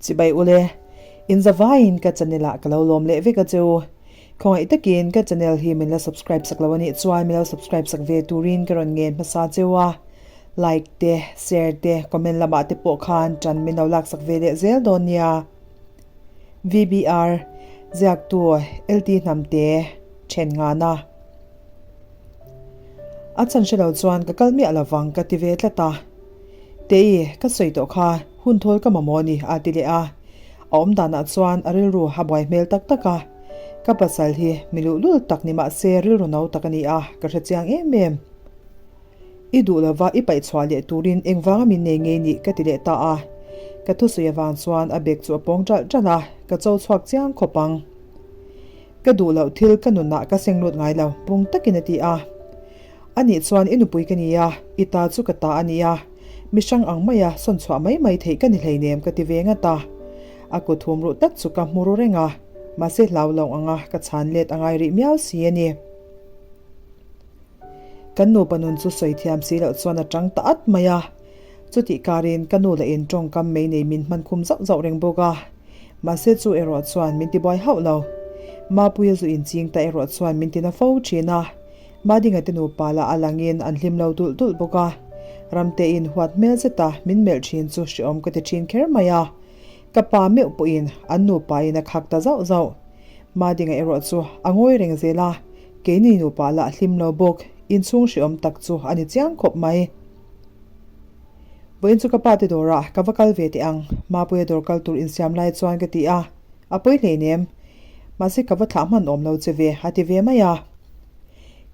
Chibai ule, in zavaiin ka channel ah ka lo lawm leh vek a che u. Khawngaih takin ka channel hi min la subscribe sak lo a nih chuan min lo subscribe sak ve turin ka rawn ngen hmasa che u a. Like te, share te, comment lamah te pawh khan tan min lo lak sak ve leh zel dawn nia. VBR, Ziaktu, LT Hnamte, Then Ngana. A chan hre lo chuan ka kal miah lovang ka ti ve tlat a. Tei, ka sawi tawh kha, hun thawl ka mamawh a ni, a ti leh a. A awm danah chuan a rilru a buai hmel tak tak a. Ka pasal hi mi luhlul tak ni mah se rilru no tak a ni a, ka hre chiang em em. I duh lova i paih chhuah leh turin engvanga min nei ngei nih ka ti leh ta a. Ka thusawi avang chuan a bag chu a pawng ṭalh ṭalh a, ka cho chhuak chiang khawp ang. Ka duh loh thil ka nunah ka seng lut ngai lo, pung takin a ti a. Anih chuan i nupui ka ni a, i ta chu ka ta a ni a, mi hrang ang maia sawn chhuah mai mai theih ka ni hleinem ka ti ve ngat a. A kut hum ruh tak chu ka hmu ru reng a, mahse hlau lo anga ka chhan let a ngai rih miau si a ni. Kan nupa nun chu sawi thiam si loh chuan a tang ta at mai a. Chutih karin ka nu leh in tawngkam mei nei min hman khum zauh zauh reng bawk a. Mahse chu erawh chuan min ti buai hauh lo. Mapuia zu inching ta erawh chuan min ti na fo thin a. Madinga te nupa lah a langin an hlim lo dulh dulh bawk a. Ramtein huat hmel zeta min melh thin chu hreawm ka ti thin kher mai a. Ka pa meuh pawhin an nupa in a khak ta zauh zauh. Madinga erawh chu a ngawi reng zel a, keini nupa lah hlim lo bawk, inchhung hreawm tak chu a ni chiang khawp mai. Vawiin chu ka pa te dawrah ka va kal ve teh ang, Mapuia dawr kal tur insiam lai chuan ka ti a, a pawi hleinem. Mahse ka va thlah hman awm lo che ve, a ti ve mai a.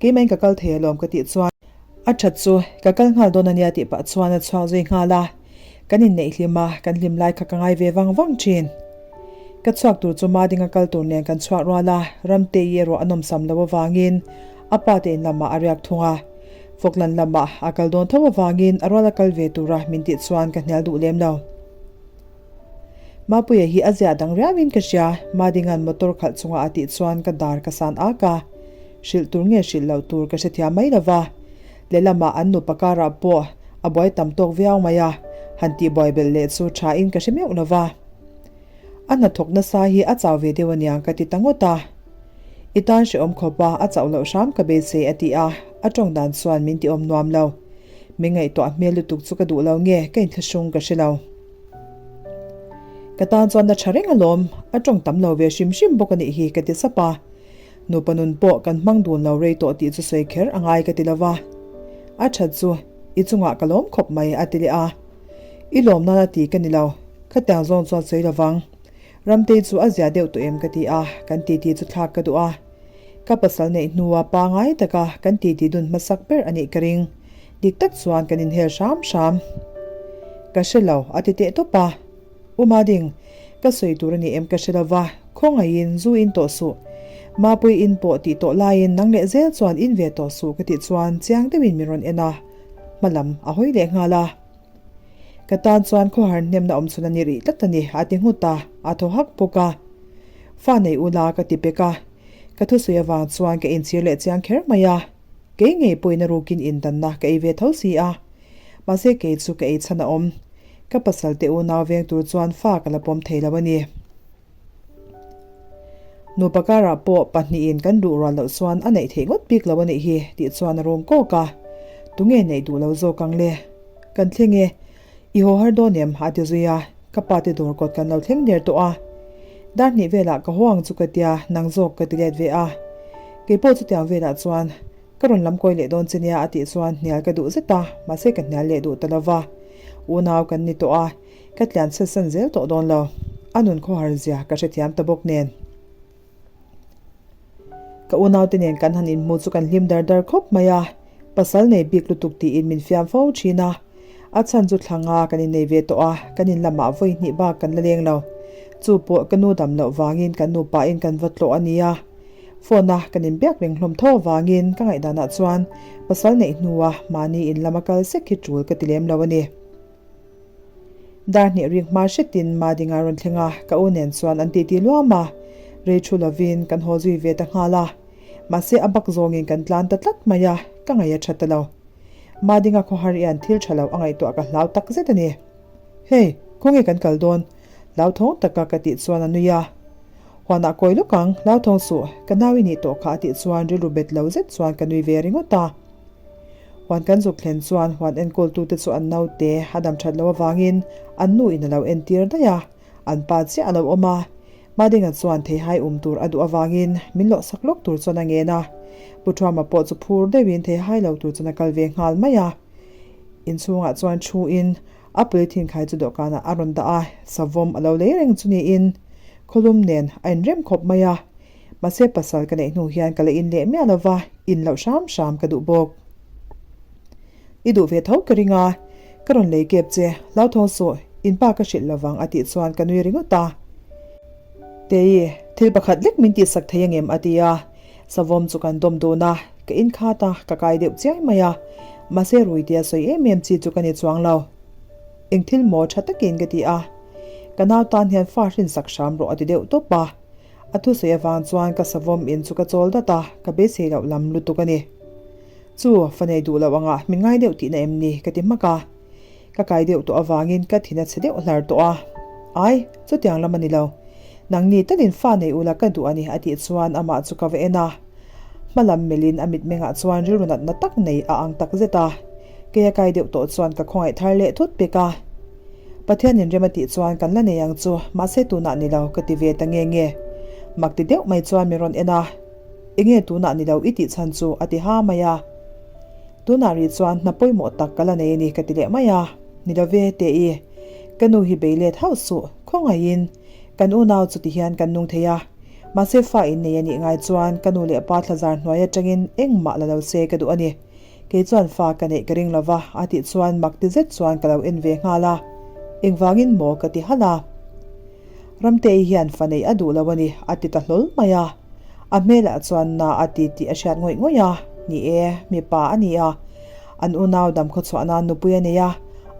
Keimah in ka kal thei alawm ka tih chuan. A that chu ka kal nghal dawn ania tih pah chuan a chhuak zui nghal a, kan inneih hlim a, kan hlim lai kha ka ngai ve vang vang thin. Ka chhuak tur chu Madinga kal tur nen kan chhuak rual a, Ramtei erawh a nawmsam lo avangin a pa te in lamah a riak thung a. Falkland lamah a kal dawn tho avangin a rual a kal ve tura min tih chuan ka hnial duh lem lo. Mapuia hi a ziah dang riauin ka hria, Madinga'n motor khalh chunga a tih chuan ka dar ka san ak a. Hrilh tur nge hrilh loh tur ka hrethiam mai lo va. Lehlamah an nupa karah pawh a buai tam tawk viau mai a, han tihbuai belh leh chu thain ka hre meuh lo va. A hnathawk nasa hi a chau ve deuh aniang ka ti ta ngawt a. I tan hrehawm khawp a, a chauh loh hram ka beisei a ti a, a tawng dan chuan min ti awm nuam lo. Min ngaihtuah hmel lutuk chu ka duh lo nge ka inthlahrung ka hre lo. Ka tan chuan na tha reng alawm, a tawng tam lo ve hrim hrim bawk a nih hi ka ti sap a. Nupa nun pawh kan hmang dun lo rei tawh tih chu sawi kher a ngai ka ti lo va. A that chu i chungah ka lawm khawp mai a ti leh a. I lawm nana ti ka ni lo, khatiang zawng chuan sawi lo vang. Ramtei chu a zia deuh tawh em ka ti a, kan titi chu thlak ka duh a. Ka pasal neih hnua pangai taka kan titi dun hmasak ber a nih ka ring. Dik tak chuan kan inhel hram hram. Ka hre lo, a ti teh tawp a. U Mading, ka sawi tur a ni em ka hre lo va, khawngaihin zu in tawh suh. Mapui in pawh tih tawh laiin nang leh zel chuan in ve tawh suh ka tih chuan chiang deuhin min rawn en a, hma lam a hawi leh nghal a. Ka tan chuan khawhar hnemna awm chhun a ni rih tlat a ni, a ti nghut a, a thaw hak bawk a. Fa nei ula ka ti pek a, ka thusawi avang chuan ka inchhir leh chiang kher mai a. Kei ngei pawhin a rukin indanna ka ei ve tho si a, mahse kei chu ka ei chhan a awm. Ka pasal te unau veng tur chuan fa ka la pawm thei lo a ni. Nupa karah pawh pahnihin kan duh rual loh chuan a neih theih ngawt bik lo a nih hi tih chuan a rum kawk a, tunge neih duh lo zawk ang le? Kan thleng e, i haw har dawn em? a ti zui a, ka pa te dawr kawt kan lo thleng der tawh a. Dar hnih velah ka haw ang chu ka tia, nang zawk ka ti let ve a. Kei pawh chutiang velah chuan ka rawn lam kawi leh dawn che nia a tih chuan hnial ka duh zet a, mahse ka hnial leh duh ta lo va. Unau kan ni tawh a, Ka tlian chhe san zel tawh dawn lo. A nun khawhar zia ka hrethiam ta bawk nen. Ka unaute nen kan han inhmu chu kan hlim dar dar khawp mai a, pasal nei bik lutuk tiin min fiam fo thin a. A chhan chu thla nga kan innei ve tawh a, kan in lamah vawi hnih bak kan la leng lo. Chu pawh ka nu dam loh vangin kan nupain kan va tlawh a nia. Phone a kan inbiak reng hlawm tho avangin ka ngaihdanah chuan pasal neih hnua mahni in lama kal sek hi tul ka ti lem lo a ni. Dar hnih rik hma hretin Madinga rawn thleng a, ka u nen chuan an titi luam a, rei thu lovin kan haw zui ve ta nghal a. Mahse a bak zawngin kan tlan ta tlat mai a, ka ngaih a tha ta lo. Madinga khawhar hian thil tha lo a ngaihtuah ka hlau tak zet a ni. Hey, khawnge kan kal dawn? Hlauthawng taka ka tih chuan a nui a. Huanah kawi lawk ang, hlauthawng suh, ka nau i nih tawh kha a tih chuan rilru bet lo zet chuan ka nui ve ringawt a. Huan kan zuk thlen chuan huan enkawltute chu an naute a dam that loh avangin an nu in a lo entir daih a, an pa chiah a lo awm a. Madinga chuan theihai um tur a duh avangin min lawh sak lawk tur chuan a ngen a. Pu Thuama pawh chu phur deuhin theihai lo tur chuan a kal ve nghal mai a. Inchhungah chuan thu in a polythene khai chu dawhkanah a rawn dah a, savawm a lo lei reng chu niin khawlum nen a inrem khawp mai a. Mahse pasal ka neih hnu hian ka la in leh miah lova, in loh hram hram ka duh bawk. I duh ve tho ka ring a, ka rawn lei kep che, hlauthawng suh, in pa ka hrilh lovang a tih chuan ka nui ringawt a. Tei, thil pakhat lek min tihsak thei angem a ti a, savawm chu kan dawm dun a, ka in khat a, ka kai deuh chiai mai a, mahse rui tia sawi em em chi chu ka ni chuang lo. Eng thil maw tha takin ka ti a, ka nau tan hian fa hrinsak hram rawh a ti deuh tawp a. A thusawi avang chuan ka savawm in chu ka chawl dat a, ka beisei loh lam lutuk a ni. Chu, fa nei duh loh angah min ngai deuh tihna em ni? ka ti hmak a. Ka kai deuh tawh avangin ka thin a chhe deuh hlar tawh a. Ai, chutiang lam a ni lo. Nangni talin fa nei ula ka duh a ni a tih chuan amah chu ka va en a. Hma lam melhin a mitmengah chuan rilru natna tak nei a ang tak zet a. Kei a kai deuh tawh chuan ka khawngaih thar leh thut pek a. Pathian in rem a tih chuan kan la nei ang chu, mahse tunah ni lo ka ti ve ta nge nge. Mak ti deuh mai chuan min rawn en a, Enge tunah ni lo i tih chhan chu a ti ha mai a. Tunah rih chuan hna pawimawh tak ka la nei a ni ka ti leh mai a, Ni lo ve teh i, ka nu hi bei let hauh suh, khawngaihin kan unau chu ti hian kan nung thei a, mahse fa in nei a nih ngai chuan ka nu leh pa thlazar hnuai atangin engmah la lo se ka duh a ni. Kei chuan fa ka neih ka ring lova a tih chuan mak ti zet chuan ka lo en ve nghal a, Engvangin maw ka ti halh a. Ramtei hian fa neih a duh lo a ni a ti ta hlawl mai a. A hmelah chuan na a ti tih a hriat ngawih ngawih a, ni e, mipa a ni a. An unau dam khawchhuah nan nupui a nei a,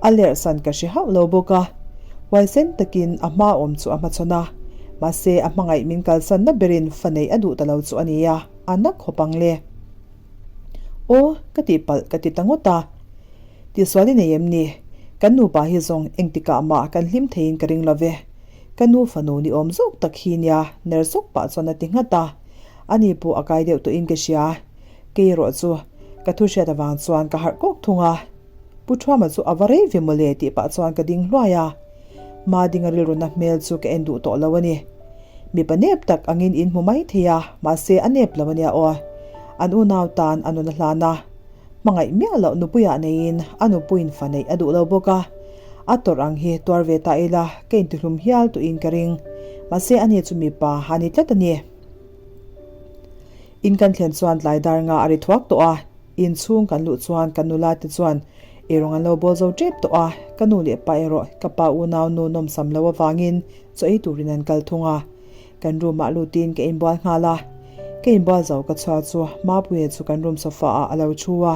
a lerh san ka hre hauh lo bawk a. Huaisen takin a hma awm chu a hmachhawn a, mahse a hmangaih min kalsanna berin fa neih a duh ta lo chu a ni a, a na khawp ang le. Aw, ka tih palh ka ti ta ngawt a. Tihsual i nei em ni? Kan nupa hi zawng engtikah mah kan hlim theiin ka ring lo ve. Ka nu fanu ni awm zawk tak hi nia ner sawk pah chuan a ti nghat a. Ani pawh a kai deuh tawhin ka hria. Kei erawh chu ka thu hriat avang chuan ka harh kawk thung a. Pu Thuama chu a va rei ve mawle tih pah chuan ka ding hluai a. Madinga rilruna hmel chu ka en duh tawh lo a ni. Mipa nep tak angin in hmu mai thei a, mahse a nep lo a nia aw. An unau tan a nun a hlan a. Hmangaih miah loh nupuiah neiin a nupuiin fa neih a duh lo bawk a. A tawrh ang hi tuar ve ta ila ka intihlum hial tuhin ka ring. Mahse ani chu mipa a ni tlat a ni. In kan thlen chuan tlai dar nga a ri thuak tawh a. In chhung kan luh chuan kan nula te chuan eirawng an lo bawl zo tep tawh a, ka nu leh pa erawh ka pa unau nu nawmsam lo avangin chaw ei turin an kal thung a. Kan room ah lutin ka inbual nghal a, ka inbual zo ka chhuak chu Mapuia chu kan room sofa ah a lo thu a,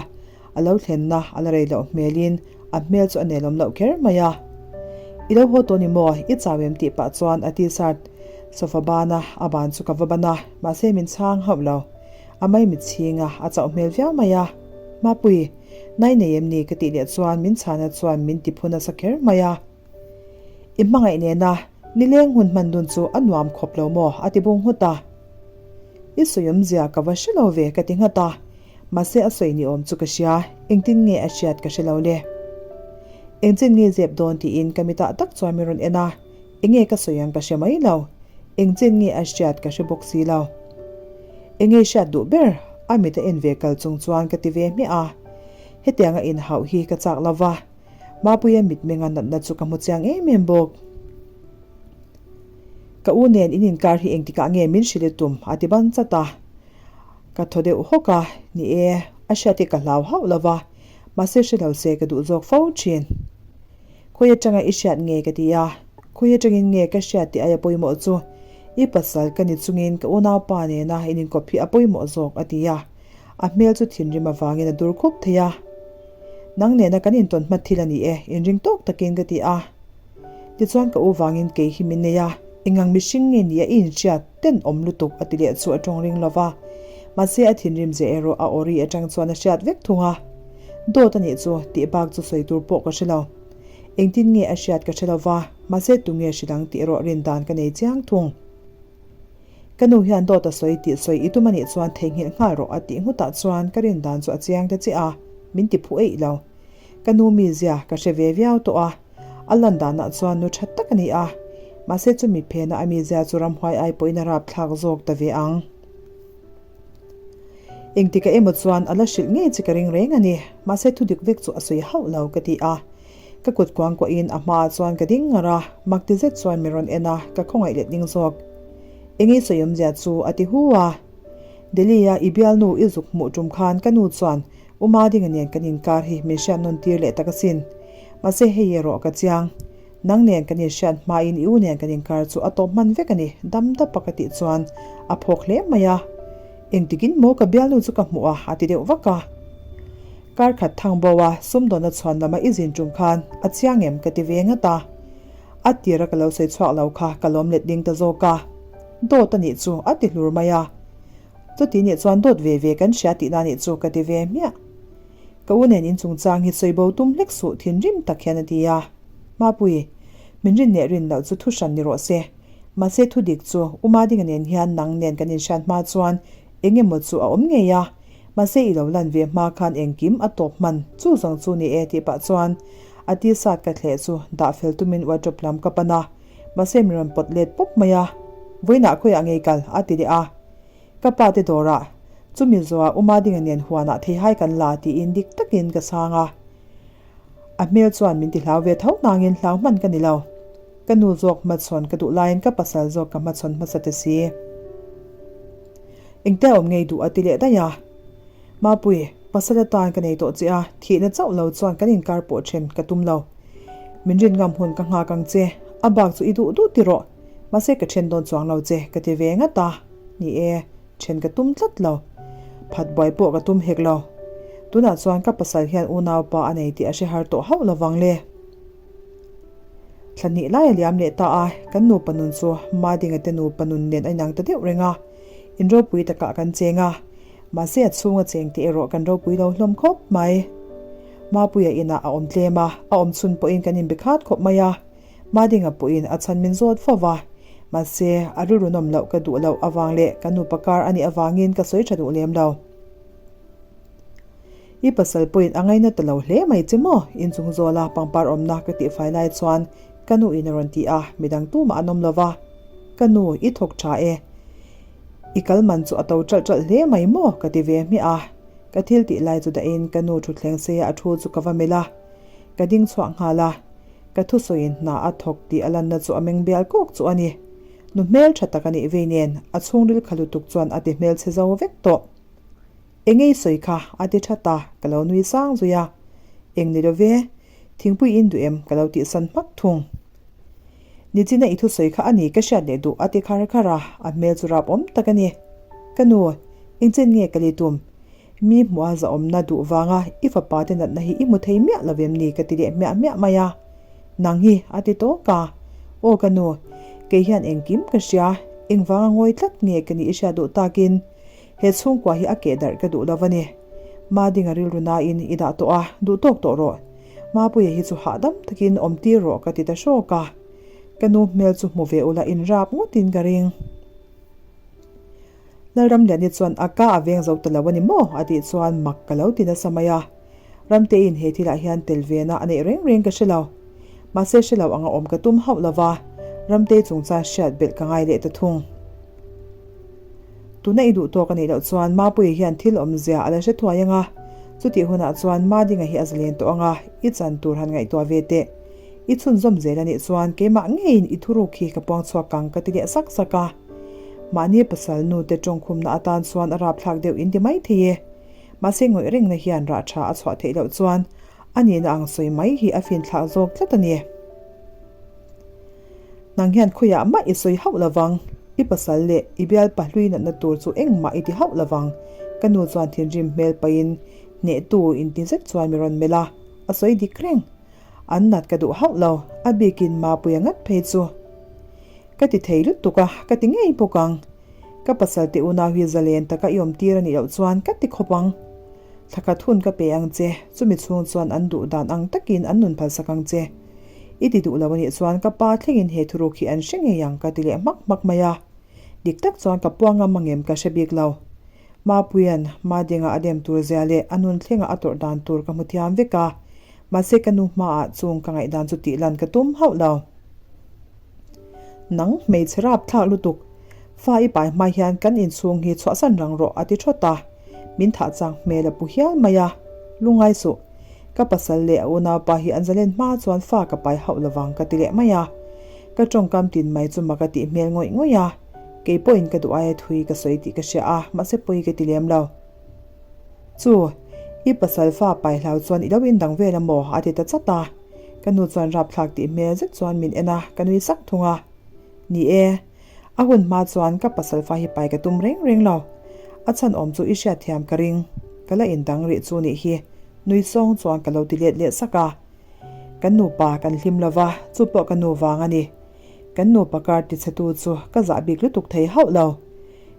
a lo thlenna a la rei loh hmelin a hmel chu a nelawm loh kher mai a. I lo haw tawh ni maw? I chau em tih pah chuan a t-shirt sofa bana a ban chu ka va ban a, mahse min chhang hauh lo. A mai mit chhing a, a chauh hmel viau mai a. Mapui, nai nei em ni? ka tih leh chuan min chhana chuan min ti phu nasa kher mai a. I hmangaih nena nileng hun hman dun chu a nuam khawp lo maw? a ti bung nghut a. I sawi awmzia ka va hre lo ve ka ti nghat a, mahse a sawi ni awm chu ka hria, engtin nge a hriat ka hre lo le. Engchin nge zep dawn tiin ka mitah tak chuan min rawn en a, Enge ka sawi ang ka hre mai lo. Engchen nge a hriat ka hre bawk si lo. Enge hriat duh ber? A mit a en ve kal chung chuan ka ti ve hmiah a. Hetianga inhauh hi ka chak lo va. Mapuia mitmenga natna chu ka hmu chiang em em bawk. Ka u nen in inkar hi engtikah nge min hrilh i tum? a ti ban chat a. Ka thaw deuh hawk a, ni e, a hriat hi ka hlau hauh lo va, mahse hre lo se ka duh zawk fo thin. Khawi atanga i hriat nge ka ti a, khawi atangin nge ka hriat tih aia pawimawh chu i pasal ka ni chungin ka unaupa nena in inkawp hi a pawimawh zawk a ti a, a hmel chu thinrim avangin a dur khup thei a. Nang nena kan intawn hmat thil a ni e, inring tawk takin ka ti a. Tichuan ka u vangin kei hi min nei a, engang mihring nge ni a i inhriat tenawm lutuk a ti leh chu a tawng ring lova, mahse a thinrim zia erawh a awri atang chuan a hriat vek thung a. Dawt a nih chu tih bak chu sawi tur pawh ka hre lo. Engtin nge a hriat ka hre lo va. Mahse tunge hrilh ang tih erawh rin dan ka nei chiang thung. Ka nu hian dawt a sawi tih sawi i tum anih chuan theihnghilh nghal rawh a tih nghutah chuan ka rin dan chu a chiang ta chiah a, min ti phu eih lo. Ka nu mizia ka hre ve viau tawh a, a lan danah chuan nu that tak a ni a, mahse chumi phena a mizia chu ramhuai ai pawhin a rapthlak zawk ta ve ang. Engtikah emaw chuan a la hrilh ngei che ka ring reng a ni, mahse thudik vek chu a sawi hauh lo ka ti a. Ka kut kuang kuahin a hmaah chuan ka ding ngar a, mak ti zet chuan min rawn en a, ka khawngaih let ding zawk. Eng i sawi awmzia chu a ti hu a. Delhi-a i bialnu i zuk hmuh tum khan ka nu chuan U Madinga nen kan inkar hi min hriat nawn tir leh tak asin. Mahse hei erawh ka chiang. Nang nen kan inhriat hmain i u nen kan inkar chu a tawp hman vek a ni, dam dap a ka tih chuan a phawk hle mai a. Engtikin maw ka bialnu chu ka hmuh a, a ti deuh vak a. Kar khat thang bo a, sumdawnna chhuan lama i zin tum khan a chiang em ka ti ve ngat a. A tira ka lo sawi chhuak lo kha ka lawm let ding ta zawk a. Dawt a nih chu a ti hlur mai a. Chuti nih chuan dawt ve ve kan hria tihna nih chu ka ti ve hmiah. Ka u nen in chungchang hi sawi bo tum hlek suh thinrim tak hian a ti a. Mapui, min rin leh rin loh chu thu hran ni rawh se. Mahse thu dik chu U Madinga nen hian nang nen kan inhriat hma chuan eng emaw chu a awm ngei a. Mahse i lo lan ve hma khan engkim a tawp hman chu zawng chu ni e tih pah chuan a t-shirt ka thleh chu dah fel tumin wardrobe lam ka pan a. Mahse min rawn pawt let pawp mai a. Vawiinah khawiah ngei kal a ti leh a. Ka pa te dawrah chumi zawhah U Madinga nen huanah theihai kan la tiin dik takin ka chhang a. A hmel chuan min ti hlau ve tho nangin hlau hman ka ni lo. Ka nu zawk hmachhawn ka duh laiin ka pasal zawk ka hmachhawn hmasa ta si. Engte a awm ngei duh a ti leh daih a. Mapui, pasal atan ka nei tawh che a, thihna chauh lo chuan kan inkar pawh then ka tum lo. Min rin ngam hun ka nghak ang che, a bak chu i duh duh ti rawh. Mahse ka then dawn chuang lo che ka ti ve ngat a. Ni e, then ka tum tlat lo. Phat buai pawh ka tum hek lo. Tunah chuan ka pasal hian unaupa a nei tih a hre har tawh hauh lo vang le. Thla hnih lai a liam leh ta a, kan nupa nun chu Madinga te nupa nun nen a inang ta deuh reng a. In ropui takah kan cheng a, mahse a chhunga cheng te erawh kan ropui lo hlawm khawp mai. Mapuia inah a awm tlem a, a awm chhun pawhin kan inbe khat khawp mai a. Madinga pawhin a chhan min zawt fo va, mahse a rilru nawm loh ka duh loh avang leh ka nupa kar a nih avangin ka sawi tha duh lem lo. I pasal pawhin a ngaina ta lo hle mai che maw? Inchung zawla pangpar awmna ka tihfai lai chuan ka nu in a rawn ti a, midang tumah an awm lo va. Ka nu, i thawk tha e. I kal man chu a to ṭalh ṭalh hle mai maw? ka ti ve hmiah a. Ka thil tih lai chu dahin ka nu thutthleng seia a thu chu ka va melh a. Ka ding chhuah nghal a. Ka thusawiin hna a thawk tih a lanna chu a meng bial kawk chu a ni. Nu hmel tha tak a nih vei nen a chhungril kha lutuk chuan a ti hmel chhe zo vek tawh. Engei sawi kha a ti that a, ka lo nui sang zui a. Eng ni lo ve, thingpui in duh em ka lo tihsan hmak thung. Nichina i thusawi kha a ni ka hriat leh duh a ti khar khar a, a hmel chu rap awm tak a ni. Ka nu, engchen nge ka li tum? Mi hmuha zahawmna duh vanga i fapa te natna hi i hmu thei miah lo em ni ka ti leh hmiah hmiah mai a. Nang hi a ti tawk a. Aw ka nu, kei hian engkim ka hria, engvanga ngawi tlat nge ka nih i hriat duh takin he chhungkua hi a keh darh ka duh lo a ni. Madinga rilru nain i dah tawh a, duh tawk tawh rawh. Mapuia hi chu hahdam takin awm tir rawh ka ti ta hrawk a. Ka nu hmel chu hmu ve ula inrap ngawtin ka ring. Lalramliani chuan a ka a veng zo ta lo a ni maw? a tih chuan mak ka lo ti nasa mai a. Ramteiin he thilah hian tel vena a neih reng reng ka hre lo. Mahse hre lo anga awm ka tum hauh lo va, Ramtei chungchang hriat belh ka ngai leh ta thung. Tuna i duh tawk a nih loh chuan Mapuia hian thil awmzia a la hre thuai ang a, chutih hunah chuan Madinga hi a zalen tawh ang a, i chan tur han ngaihtuah ve teh. I chhunzawm zel a nih chuan keimah ngeiin i thuruk hi ka puang chhuak ang ka ti leh sak sak a. Mahni pasal nu te tawngkhumna atan chuan a rapthlak deuh in ti mai thei e. Mahse ngawih rengna hian rah tha a chhuah theih loh chuan a nihna ang sawi mai hi a finthlak zawk tlat a ni. Nang hian khawiah mah i sawi hauh lovang, i pasal leh i bialpa hlui natna tur chu engmah i ti hauh lovang ka nu chuan thinrim hmel pahin hnehtu inti zet chuan mi rawn melh a, a sawi dik reng. An nat ka duh hauh lo, a bikin Mapuia ngat phei chu. Ka ti thei lutuk a, ka ti ngei bawk ang. Ka pasal te unau hi zalen taka i awm tir a nih loh chuan ka ti khawp ang. Thla khat hun ka pe ang che, chumi chhung chuan an duh dan ang takin an nun phalsak ang che. I ti duh lo anih chuan ka pa thlengin he thuruk hi an hre ngei ang ka ti leh hmak hmak mai a. Dik tak chuan ka puang ngam angem ka hre bik lo. Mapuia'n Madinga a dem tur zia leh a nun thlenga a tawrh dan tur ka hmu thiam vek a, mahse ka nu hmaah chung ka ngaihdan chu tih lan ka tum hauh lo. Nang hmeichhe rap thlak lutuk, fa i pai hma hian kan inchhung hi chhuahsan rang rawh a ti thawt a, min thah chang hmel a pu hial mai a, lungngai suh. Ka pasal leh a unaupa hi an zalen hma chuan fa ka pai hauh lovang ka ti leh mai a, ka tawngkam tin mai chu mak a tih hmel ngawih ngawih a. Kei pawhin ka duh aia thui ka sawi tih ka hria a, mahse pawi ka ti lem lo. Chu, i pasal fa pai hlau chuan i lo indang vel a maw? a ti ta chat a. Ka nu chuan rapthlak tih hmel zet chuan min en a, ka nui sak thung a. Ni e, a hun hma chuan ka pasal fa hi pai ka tum reng reng lo. A chhan awm chu i hriatthiam ka ring. Ka la indang rih chu nih hi, nui sawng chuan ka lo ti let leh sak a. Kan nupa kan hlim lo va, chu pawh ka nu vang a ni. Kan nupa kar tichhetu chu ka zah bik lutuk thei hauh lo.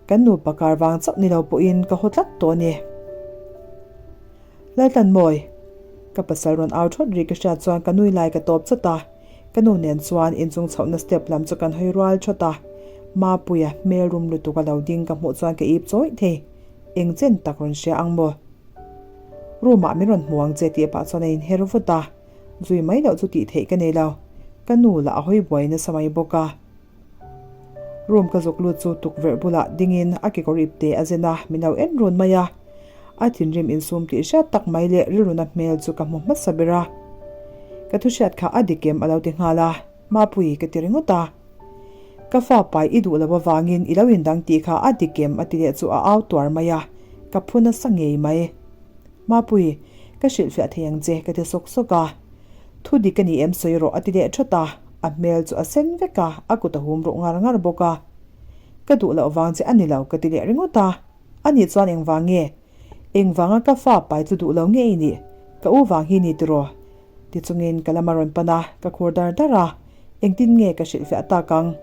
Kan nupa kar vang chauh ni lo pawhin ka haw tlat tawh a ni. Laltlanmawi! Ka pasal rawn au thawt ri ka hriat chuan ka nui lai ka tawp chawt a. Ka nu nen chuan inchung chhohna step lam chu kan hawi rual thawt a. Mapuia hmel rum lutuk a lo ding ka hmuh chuan ka ip chawih thei. Eng chen tak rawn hria ang maw? Room ah min rawn hmu ang che tih pah chuan a inher vut a. Zui mai loh chu tih theih ka nei lo. Ka nu lah a hawi buai nasa mai bawk a. Room ka zuk lut chu tukverh bulah dingin a kekawr ip te a zen a, min lo en run mai a. A thinrim insum tih hriat tak mai leh rilruna hmel chu ka hmu hmasa ber a. Ka thu hriat kha a dik em a lo ti nghal a, Mapui ka ti ringawt a. Ka fa pai i duh lo avangin i lo indang tih kha a dik em a ti leh chu a au tuar mai a, ka phu nasa ngei mai. Mapui, ka hrilhfiah thei ang che ka ti sawk sawk a. Thu dik a ni em sawi rawh a ti leh thawt a, a hmel chu a sen vek a, a kut a hum ruh ngar ngar bawk a. Ka duh loh vang che a ni lo ka ti leh ringawt a. Ani chuan engvang nge? Engvanga ka fa pai chu duh lo nge i nih? Ka u vang hi ni tiraw? Ti chungin ka lam a rawn pan a, ka khur dar dar a. Engtin nge ka hrilhfiah tak ang?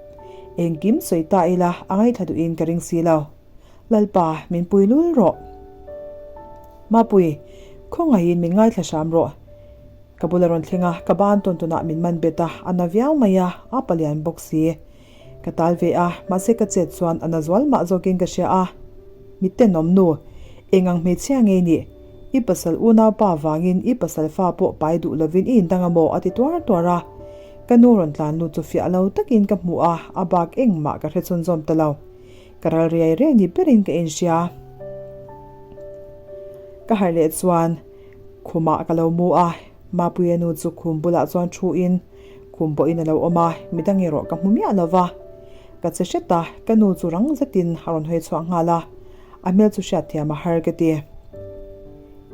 Engkim sawi ta ila a ngaithla duhin ka ring si lo. Lalpa, min pui lul rawh. Mapui, khawngaihin min ngaithla hram rawh. Ka bula rawn thleng a, ka ban tawn tawnah min man bet a, a na viau mai a, a palian bawk si. Ka tal ve a, mahse ka chet chuan a na zual mah zawkin ka hria a. Mi tenawm nu, eng ang hmeichhia ngei nih? I pasal unaupa vangin i pasal fa pawh pai duh lovin i indang a maw? a ti tuar tuar a. Ka nu rawn tlan lut chu fiah lo takin ka hmu a, a bak engmah ka hre chhunzawm ta lo. Ka ral riai riai ni berin ka inhria. Ka harh leh chuan khumah ka lo mu a, Mapuia nu chu khum bulah chuan thu in khum pawhin a lo awm a, midang erawh ka hmu miah lo va. Ka che hret a, ka nu chu rang zetin a rawn hawi chhuak nghal a, a hmel chu hriatthiam a har ka ti.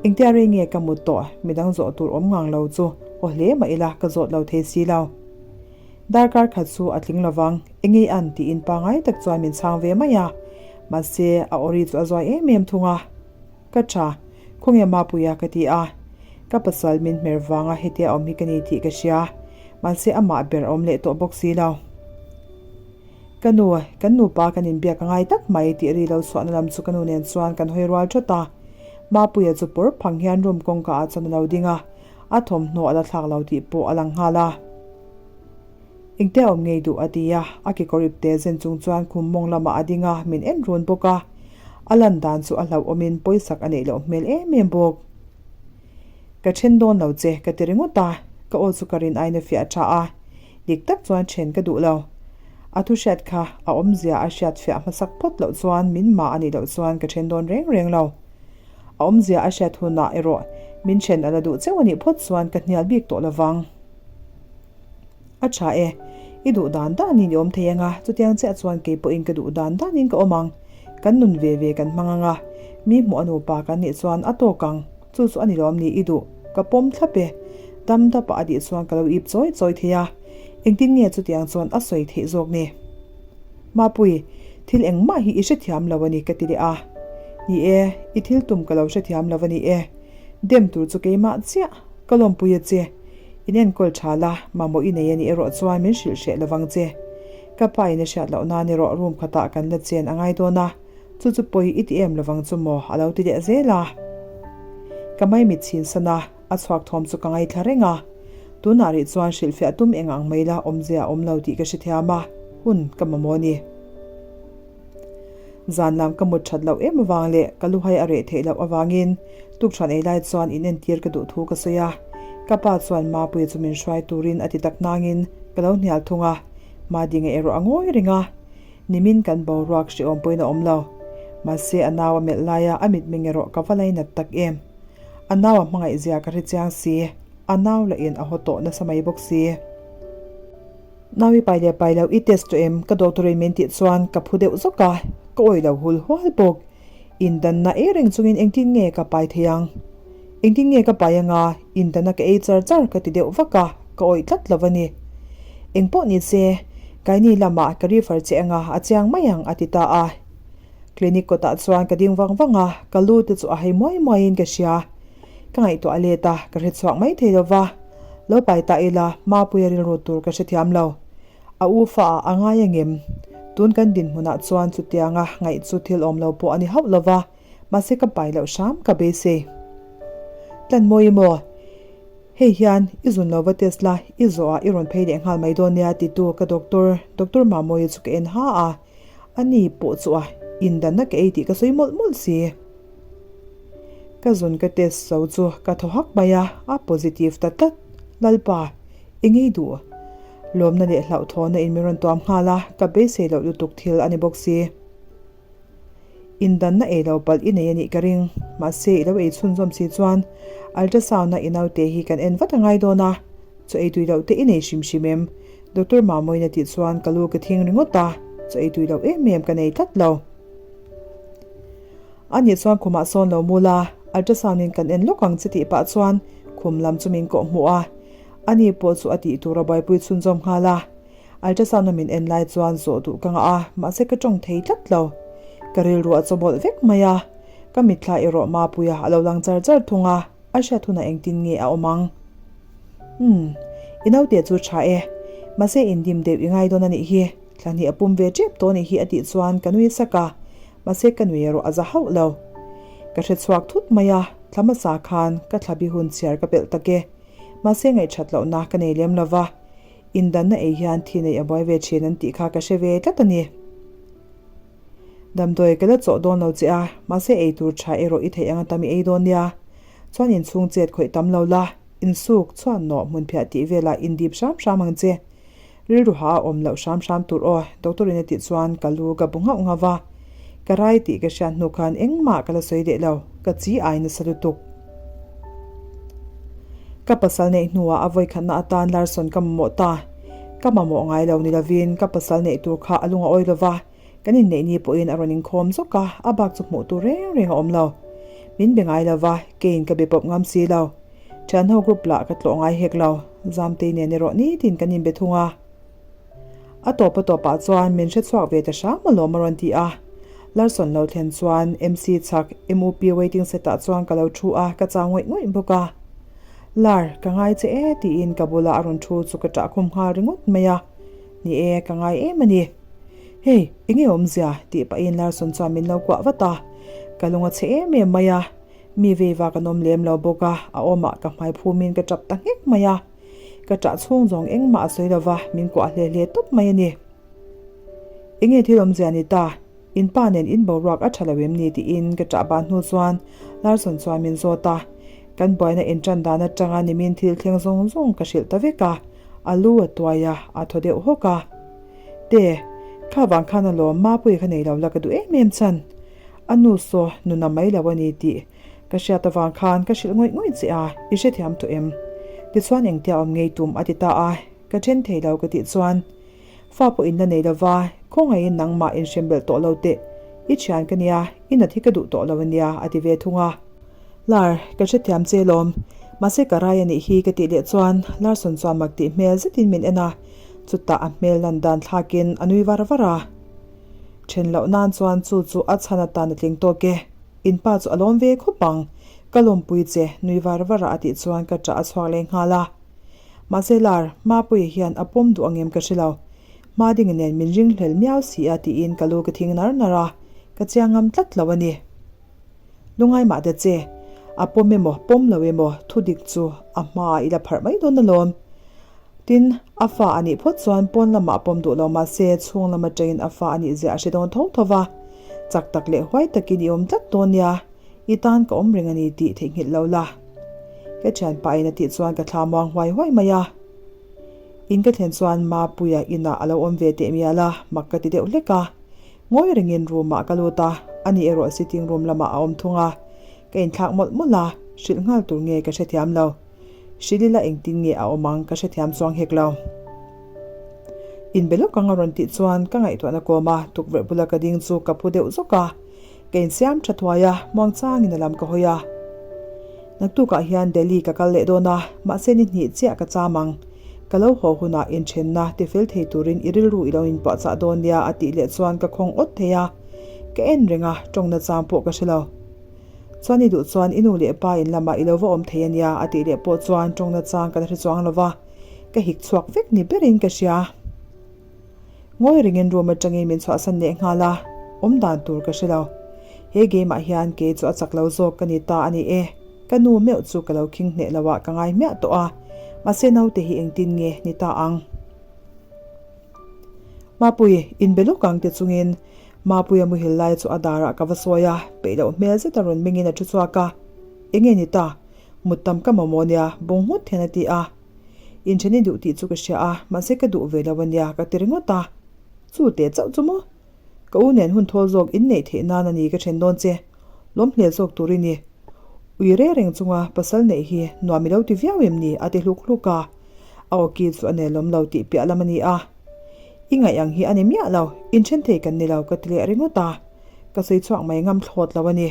Engtia rei nge ka mut tawh, midang zawh tur awm ngang lo chu aw hle mah ila ka zawt lo thei si lo. Darkar khat chu a tling lovang, engei an tiin pangai tak chuan min chhang ve mai a, mahse a awri chu a zuai em em thung a. Ka tha, khawnge Mapuia ka ti a, ka pasal min hmer vanga hetia awm hi ka ni tih ka hria, mahse amah ber a awm leh tawh bawk si lo. Ka nu, kan nupa kan inbiak a ngai tak mai tih ri lo chhuahna lam chu ka nu nen chuan kan hawi rual thawt a, Mapuia chu pawr phang hian room kawngka ah chuan a lo ding a, a thawmhnaw a la thlak lo tih pawh a lang nghal a. Engte a awm ngei duh a ti a, a kekawr ipte zen chung chuan khum mawng lamah a ding a, min en run bawk a. A lan dan chu a hlauhawmin pawisak a neih loh hmel em em bawk. Ka then dawn lo che ka ti ringawt a, ka aw chu ka rin aina fiah tha a, dik tak chuan then ka duh lo. A thu hriat kha a awmzia a hriat fiah hmasak phawt loh chuan min mah a nih loh chuan ka then dawn reng reng lo. A awmzia a hriat hunah erawh min then a la duh cheu a nih phawt chuan ka hnial bik tawh lovang. A tha e, i duh dan danin i awm thei anga, chutiang chiah chuan kei pawhin ka duh dan danin ka awm ang. Kan nun ve ve kan hmang anga, mi hmuh a nupa kan nih chuan a tawk ang, chu chu a ni lawm ni i duh, ka pawm thlap e. Dam dapa a dih chuan ka lo ip chawi chawi thei a, engtin nge chutiang chuan a sawi theih zawk ni? Mapui, thil engmah hi i hrethiam lo a ni ka ti leh a. Ni e, i thil tum ka lo hrethiam lo a ni e. Dem tur chu keimah chiah, ka lawmpui a che. In enkawl tha la, mamawh i nei a nih erawh chuan min hrilh hreh lovang che. Ka pa in a hriat loh nan erawh room khatah kan la chen a ngai dawn a, chu chu pawi i ti em lovang chu maw a lo ti leh zel a. Ka mai mit chhin san a, a chhuak thawm chu ka ngaithla reng a. Tunah rih chuan hrilhfiah tum eng ang mai la awmzia a awm lo tih ka hrethiam a, hun ka mamawh a ni. Zan lam ka mut that loh em avang leh ka luhai a reh theih loh avangin tukṭhuan ei lai chuan in entir ka duh thu ka sawi a. Ka pa chuan Mapuia chu min hruai turin a ti tak nangin ka lo hnial thung a, Madinga erawh a ngawi reng a. Nimin kan boruak hrehawm pawhin a awm lo. Mahse a nau a melh laia a mitmeng erawh ka va lainat tak em. A nau a hmangaih zia ka hre chiang si, a nau lah in a haw tawh nasa mai bawk si. Nau i pai leh pai lo i test tawh em? Ka doctor in min tih chuan ka phu deuh zawk a, ka awih lo hul hual bawk. Indanna ei reng chungin engtin nge ka pai thei ang? Engtin nge ka pai anga indanna ka ei char char ka ti deuh vak a, ka awih tlat lo a ni. Engpawh ni se, Kaini lamah ka refer che anga a chiang mai ang a ti ta a. Clinic kawtah chuan ka ding vang vang a, ka lu te chu a hei muai muaiin ka hria. Ka ngaihtuah a let a, ka hre chhuak mai thei lo va. Lo pai ta ila, Mapuia rilru tur ka hrethiam lo. A u fa ah a ngai angem? Tun kan dinhmunah chuan chutianga ngaih chu thil awm lo pawh a ni hauh lo va, mahse ka pai loh hram ka beisei. Tlanmawi maw? Hei hian i zun lo va test la, i zawh ah i rawn phei leh nghal mai dawn nia titu ka doctor, Doctor Mamawia chu ka en ha a. A ni pawh chu a indanna ka ei tih ka sawi mawlh mawlh si. Ka zun ka test zo chu ka thaw hak mai a, a positive ta tlat. Lalpa, i ngei duh. Lawmna leh hlauhthawhna in min rawn tuam nghal a, ka beisei loh lutuk thil a ni bawk si. Indanna ei lo palh i nei a nih ka ring, mahse i lo ei chhunzawm si chuan ultrasound-a i naute hi kan en vat a ngai dawn a, chaw ei tui loh te i nei hrim hrim em? Doctor Mamoin a tih chuan ka lu ka thing ringawt a, chaw ei tui loh em em ka nei tlat lo. A nih chuan khumah sawn lo mul a, ultrasound in kan en lawk ang che tih pah chuan khum lam chu min kawh hmuh a, ani pawh chu a tih tur a buaipui chhunzawm nghal a. Ultrasound a min en lai chuan zawh duh ka ngah a, mahse ka tawng thei tlat lo. Ka rilru a chawmawlh vek mai a, ka mitthla erawh Mapuia a lo lang char char thung a, a hriat hunah engtin nge a awm ang? Umm, i naute chu tha e, mahse indim deuh i ngai dawn a nih hi, thla hnih a pum ve tep tawh a nih hi a tih chuan ka nui sak a, mahse ka nui erawh a za hauh lo. Ka hre chhuak thut mai a, thla hmasa khan ka thla bi hun chhiar ka pelh tak e, mahse ngaihṭhat lohna ka nei lem lo va, indanna ei hian thi neih a buai ve ṭhin an tih kha ka hre ve tlat a ni. Damdawi ka la chawh dawn lo che a, mahse ei tur ṭha erawh i theih anga tam i ei dawn nia. Chuan inchhung chet khawih tam lo la, insuk, chhuan nawh, hmunphiah tih velah indip hram hram ang che. Rilru ha a awm loh hram hram tur aw, doctor in a tih chuan ka lu ka bu nghauh nghauh va. Ka rai tih ka hriat hnu khan engmah ka la sawi leh lo, ka chi ai nasa lutuk. Ka pasal neih hnuah a vawikhatna atan Larson ka mamawh ta. Ka mamawh ngai lo ni lovin ka pasal neih tur kha a lung a awi lo va, kan inneih ni pawhin a rawn inkhawm zawk a, a bak chu hmuh tur reng reng a awm lo. Min be ngai lo va, keiin ka be pawp ngam si lo. Thianho group lah ka tlawh ngai hek lo, Zamtei nen erawh nitin kan inbe thung a. A tawp a tawpah chuan min hre chhuak ve ta hram alawm a rawn ti a. Larson lo thlen chuan MC chhak MUP waiting set ah chuan ka lo thu a, ka chau ngawih ngawih bawk a. Lar, ka ngai che e tiin ka bula a rawn thu chu ka ṭah khum nghal ringawt mai a. Ni e, ka ngai em a ni. Hei, enge awmzia? tih pahin Larson chuan min lo kuah vat a. Ka lung a chhe em em mai a. Mi vei vak an awm lem lo bawk a, a awmah ka hmai phumin ka tap ta nghek mai a. Ka ṭah chhung zawng engmah a sawi lo va, min kuah hle hle tawp mai a ni. Enge thil awmzia ni ta? In pa nen in boruak a ṭha lo em ni? tiin ka ṭah ban hnu chuan Larson chuan min zawt a. Kan buaina inṭan dan aṭanga nimin thil thleng zawng zawng ka hrilh ta vek a, a lu a tuai a, a thaw deuh hawk a. Te, kha vang khan alawm Mapuia kha nei lo la ka duh em em chhan. A nu saw nuna mai lo a ni tih ka hriat avang khan ka hrilh ngawih ngawih che a, i hrethiam tawh em? Tichuan engtia awm ngei tum a ti ta a, ka then thei lo ka tih chuan fa pawh in la nei lova, khawngaihin nangmah inhrem belh tawh lo teh, i thian ka nia, i nat hi ka duh tawh lo a nia a ti ve thung a. Lar, ka hrethiam che lawm, mahse ka rai a nih hi ka tih leh chuan Larson chuan mak tih hmel zetin min en a, chutah a hmel lan dan thlakin a nui var var a. Then loh nan chuan chu chu a chhan atan a tling tawk e. In pa chu a lawm ve khawp ang. Ka lawmpui che, nui var var a a tih chuan ka ṭah a chhuak leh nghal a. Mahse Lar, Mapuia hian a pawm duh ang em ka hre lo. Madinga nen min ringhlel miau si a tiin ka lu ka thing nar nar a, ka chiang ngam tlat lo a ni. Lungai mah ta che, a pawm emaw pawm lo emaw thudik chu a hmaah i la pharh mai dawn alawm. Tin, a fa a nih phawt chuan pawn lamah pawm duh lo mah se chhung lam atangin a fa a nih zia a hre dawn tho tho va. Chak tak leh huai takin i awm tlat dawn nia, i tan ka awm reng a ni tih theihnghilh lo la. Ka thianpa in a tih chuan ka thla muang huai huai mai a. In ka thlen chuan Mapuia inah a lo awm ve teh mial a, mak ka ti deuh hlek a. Ngawi rengin room ah ka lut a, ani erawh sitting room lamah a awm thung a. Ka inthlak mawlh mawlh a, hrilh nghal tur nge ka hrethiam lo. Hrilh ila engtin nge a awm ang ka hrethiam chuang hek lo. Inbe lawk ang a rawn tih chuan ka ngaihtuahna kawm a, tukverh bula ka ding chu ka phu deuh zawk a. Ka insiam tha thuai a, muangchangin a lam ka hawi a. Naktukah hian Delhi ka kal leh dawn a, mahse ni hnih chiah ka cham ang. Ka lo haw hunah inthenna tifel thei turin i rilru i lo inpuahchah dawn nia a tih leh chuan ka khawng awt thei a. Ka en reng a, tawngna chang pawh ka hre lo. Chuan i duh chuan i nu leh pa in lamah i lo va awm thei a nia a tih leh pawh chuan tawngna chang ka la hre chuang lo va, ka hik chhuak vek ni berin ka hria. Ngawi rengin room atangin min chhuahsan leh nghal a, awm dan tur ka hre lo. He game ah hian kei chu a chak lo zawk ka ni ta a ni e, ka nu meuh chu ka lo khing hneh lo ah ka ngai hmiah tawh a, mahse naute hi engtin nge ni ta ang? Mapui, inbe lawk ang ti chungin Mapuia muhil lai chu a darah ka va sawi a, peih loh hmel zeta rawn mengin a thu chhuak a, Enge ni ta? Mut tam ka mamawh nia, bung nghut hian a ti a. Inthen i duh tih chu ka hria a, mahse ka duh ve lo a nia ka ti ringawt a. Chu teh chauh chu maw? Ka u nen hun thawl zawk inneih theih nan a ni ka then dawn che. Lawm hle zawk tur i ni. Ui re reng chunga pasal neih hi nuam i lo ti viau em ni? a ti hluk hluk a. A awki chu a nelawm lo tih piah lam a ni a. I ngaih ang hi a ni miah lo, inthen thei kan ni lo ka ti leh ringawt a, ka sawi chhuak mai ngam thlawt lo a ni.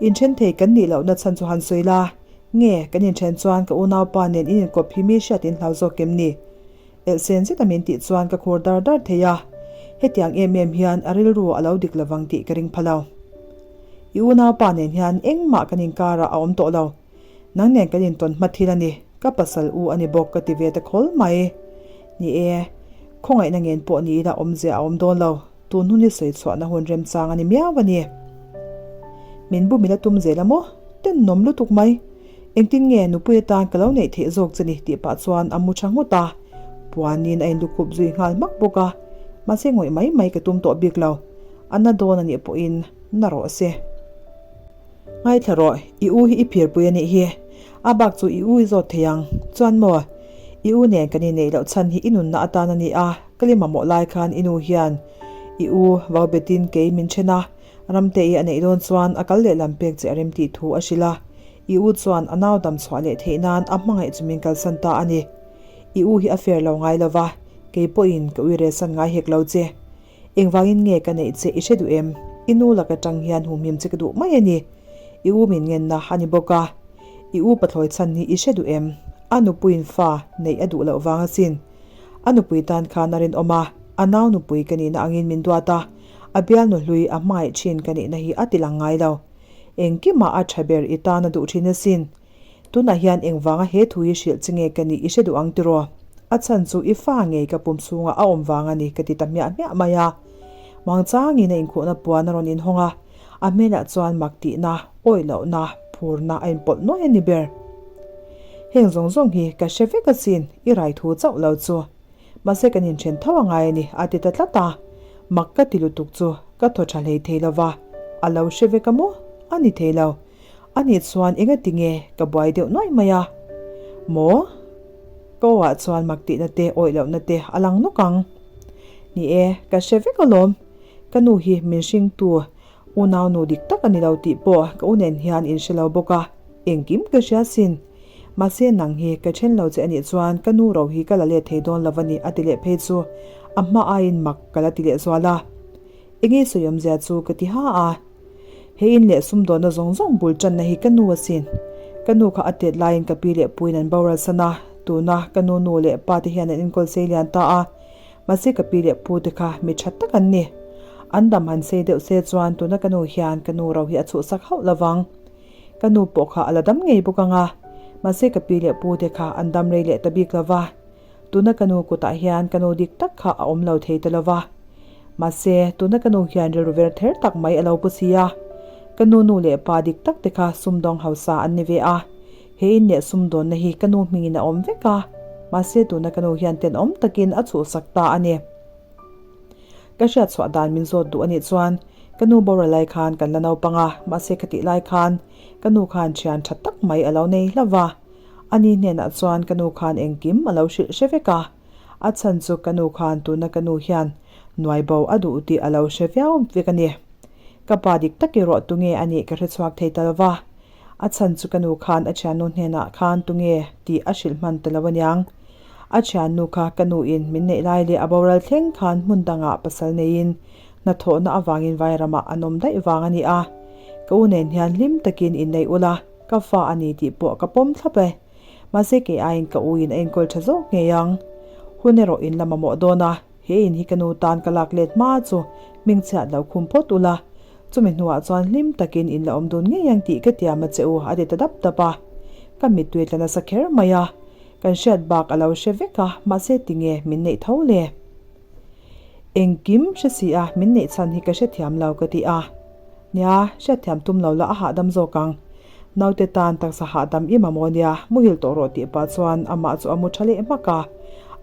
Inthen thei kan nih lohna chhan chu han sawi la, nge kan inthen chuan ka unaupa nen in inkawp hi mi hriat in hlau zawk em ni? Elhsen zeta min tih chuan ka khur dar dar thei a, hetiang em em hian a rilru a lo dik lovang tih ka ring pha lo. I unaupa nen hian engmah kan inkarah a awm tawh lo. Nang nen kan intawn hma thil a ni, ka pasal u a ni bawk ka ti ve ta khawl mai. Ni e, khawngaihna ngen pawh ni ila awmzia a awm dawn lo, tun hun hi sawi chhuahna hun remchang a ni miau a ni. Min bu mila tum zel a maw? Tennawm lutuk mai. Engtin nge nupui atan ka lo neih theih zawk che ni tih pah chuan a mu tha nghut a, puanin a inlukhup zui nghal hmak bawk a, mahse ngawih mai mai ka tum tawh bik lo, a na dawn a nih pawhin na rawh se. Ngaithla rawh, i u hi i phirpui a nih hi. A bak chu i u i zawt thei ang. Chuan maw, i u nen kan inneih loh chhan hi i nunna atan a ni a, ka li mamawh lai khan i nu hian i u vau betin kei min then a, Ramte i a neih dawn chuan a kal lehlam pek che a rem tih thu a hrilh a. I u chuan a nau dam chhuah leh theih nan a hmangaih chu min kalsan ta a ni. I u hi a fair lo ngai lo va, kei pawhin ka uiresan ngai hek lo che. Engvangin nge ka neih che i hre duh em? I nu lak atang hian humhim che ka duh mai a ni. I u min ngenna a ni bawk a. I u pathlawi chhan hi i hre duh em? A nupuiin fa neih a duh loh vang asin. A nupui tan khan a rinawm a, a nau nupui ka nihna angin min duat a, a bialnu hlui a hmangaih thin ka nihna hi a tilang ngai lo. Engkimah a tha ber i tan a duh thin asin. Tunah hian engvanga he thu hi hrilh che nge ka nih i hre duh ang tiraw? A chhan chu i fa ngei ka pum chhungah a awm vang a ni ka ti ta hmiah hmiah mai a. Muangchangin a inkhuhna puan a rawn inhawng a, a hmelah chuan mak tihna, awih lohna, phurna a inpawlh nuai a ni ber. Heng zawng zawng hi ka hre vek asin, i rai thu chauh lo chu. Mahse kan inthen tho a ngai a ni a ti ta tlat a, mak ka ti lutuk chu ka thaw tha hlei thei lova, a lo hre vek a maw? A ni thei lo. A nih chuan engati nge ka buai deuh nuaih mai a? Maw? Ka aw ah chuan mak tihna te awih lohna te a lang nawk ang. Ni e, ka hre vek alawm. Ka nu hi min hringtu unau nu dik tak a ni lo tih pawh ka u nen hian in hre lo bawk a, engkim ka hria sin. Mahse nang hi ka then lo che a nih chuan ka nu ro hi ka la let thei dawn lo a ni a ti leh phei chu a hma aiin mak ka la ti leh zual a. Enge sawi awmzia chu ka ti ha a. He in leh sumdawnna zawng zawng bul tanna hi ka nu asin. Ka nu kha a tet laiin ka pi leh puiin an boral san a, tuna ka nu nu leh pa te hian an enkawl sei lian ta a. Mahse ka pi leh pu te kha mi tha tak an ni. An dam han sei deuh se chuan tuna ka nu hian ka nu ro hi a chhuhsak hauh lovang. Ka nu pawh kha a la dam ngei bawk ang a. Mahse ka pi leh pu te kha an dam rei leh ta bik lova. Tuna ka nu kutah hian ka nu dik tak kha a awm lo thei ta lova. Mahse, tuna ka nu hian rilru ver ther tak mai a lo pu si a. Ka nu nu leh pa dik tak te kha sumdawng hausa an ni ve a. He in leh sumdawnna hi ka nu hmingin a awm vek a. Mahse tuna ka nu hian tenawm takin a chhuhsak ta a ni. Ka hriat chhuah dan min zawt duh a nih chuan ka nu boral lai khan kan la naupang a, mahse khatih lai khan ka nu khan thian tha tak mai a lo nei hlauh va. Ani hnenah chuan ka nu khan engkim a lo hrilh hre vek a, a chhan chu ka nu khan tuna ka nu hian nuai bo a duh tih a lo hre viau vek a ni. Ka pa dik tak erawh tunge a nih ka hre chhuak thei ta lo va, a chhan chu ka nu khan a thiannu hnenah khan tunge tih a hrilh hman ta lo aniang. A thiannu kha ka nu in min neih lai leh a boral thleng khan hmun dangah pasal neiin hnathawhna avangin vairamah an awm daih vang a ni a. Ka u nen hian hlim takin inneih ula ka fa a ni tih pawh ka pawm thlap e. Mahse kei aiin ka u in a enkawl tha zawk ngei ang. Hun erawh in la mamawh dawn a, he in hi ka nu tan ka lak let hma chu hmingchhiat lo khum phawt ula, chumi hnuah chuan hlim takin in la awm dun ngei ang tih ka tiam a che u a ti ta dap dap a. Ka mittui tla nasa kher mai a. Kan hriat bak a lo hre vek a, mahse tinge min neih tho le? Engkim hre si a, min neih chhan hi ka hrethiam lo ka ti a. Nia, hriatthiam tum lo la a hahdam zawk ang. Naute tan taksa hahdam i mamawh nia, muhil tawh rawh tih pah chuan amah chu a mu tha leh hmak a.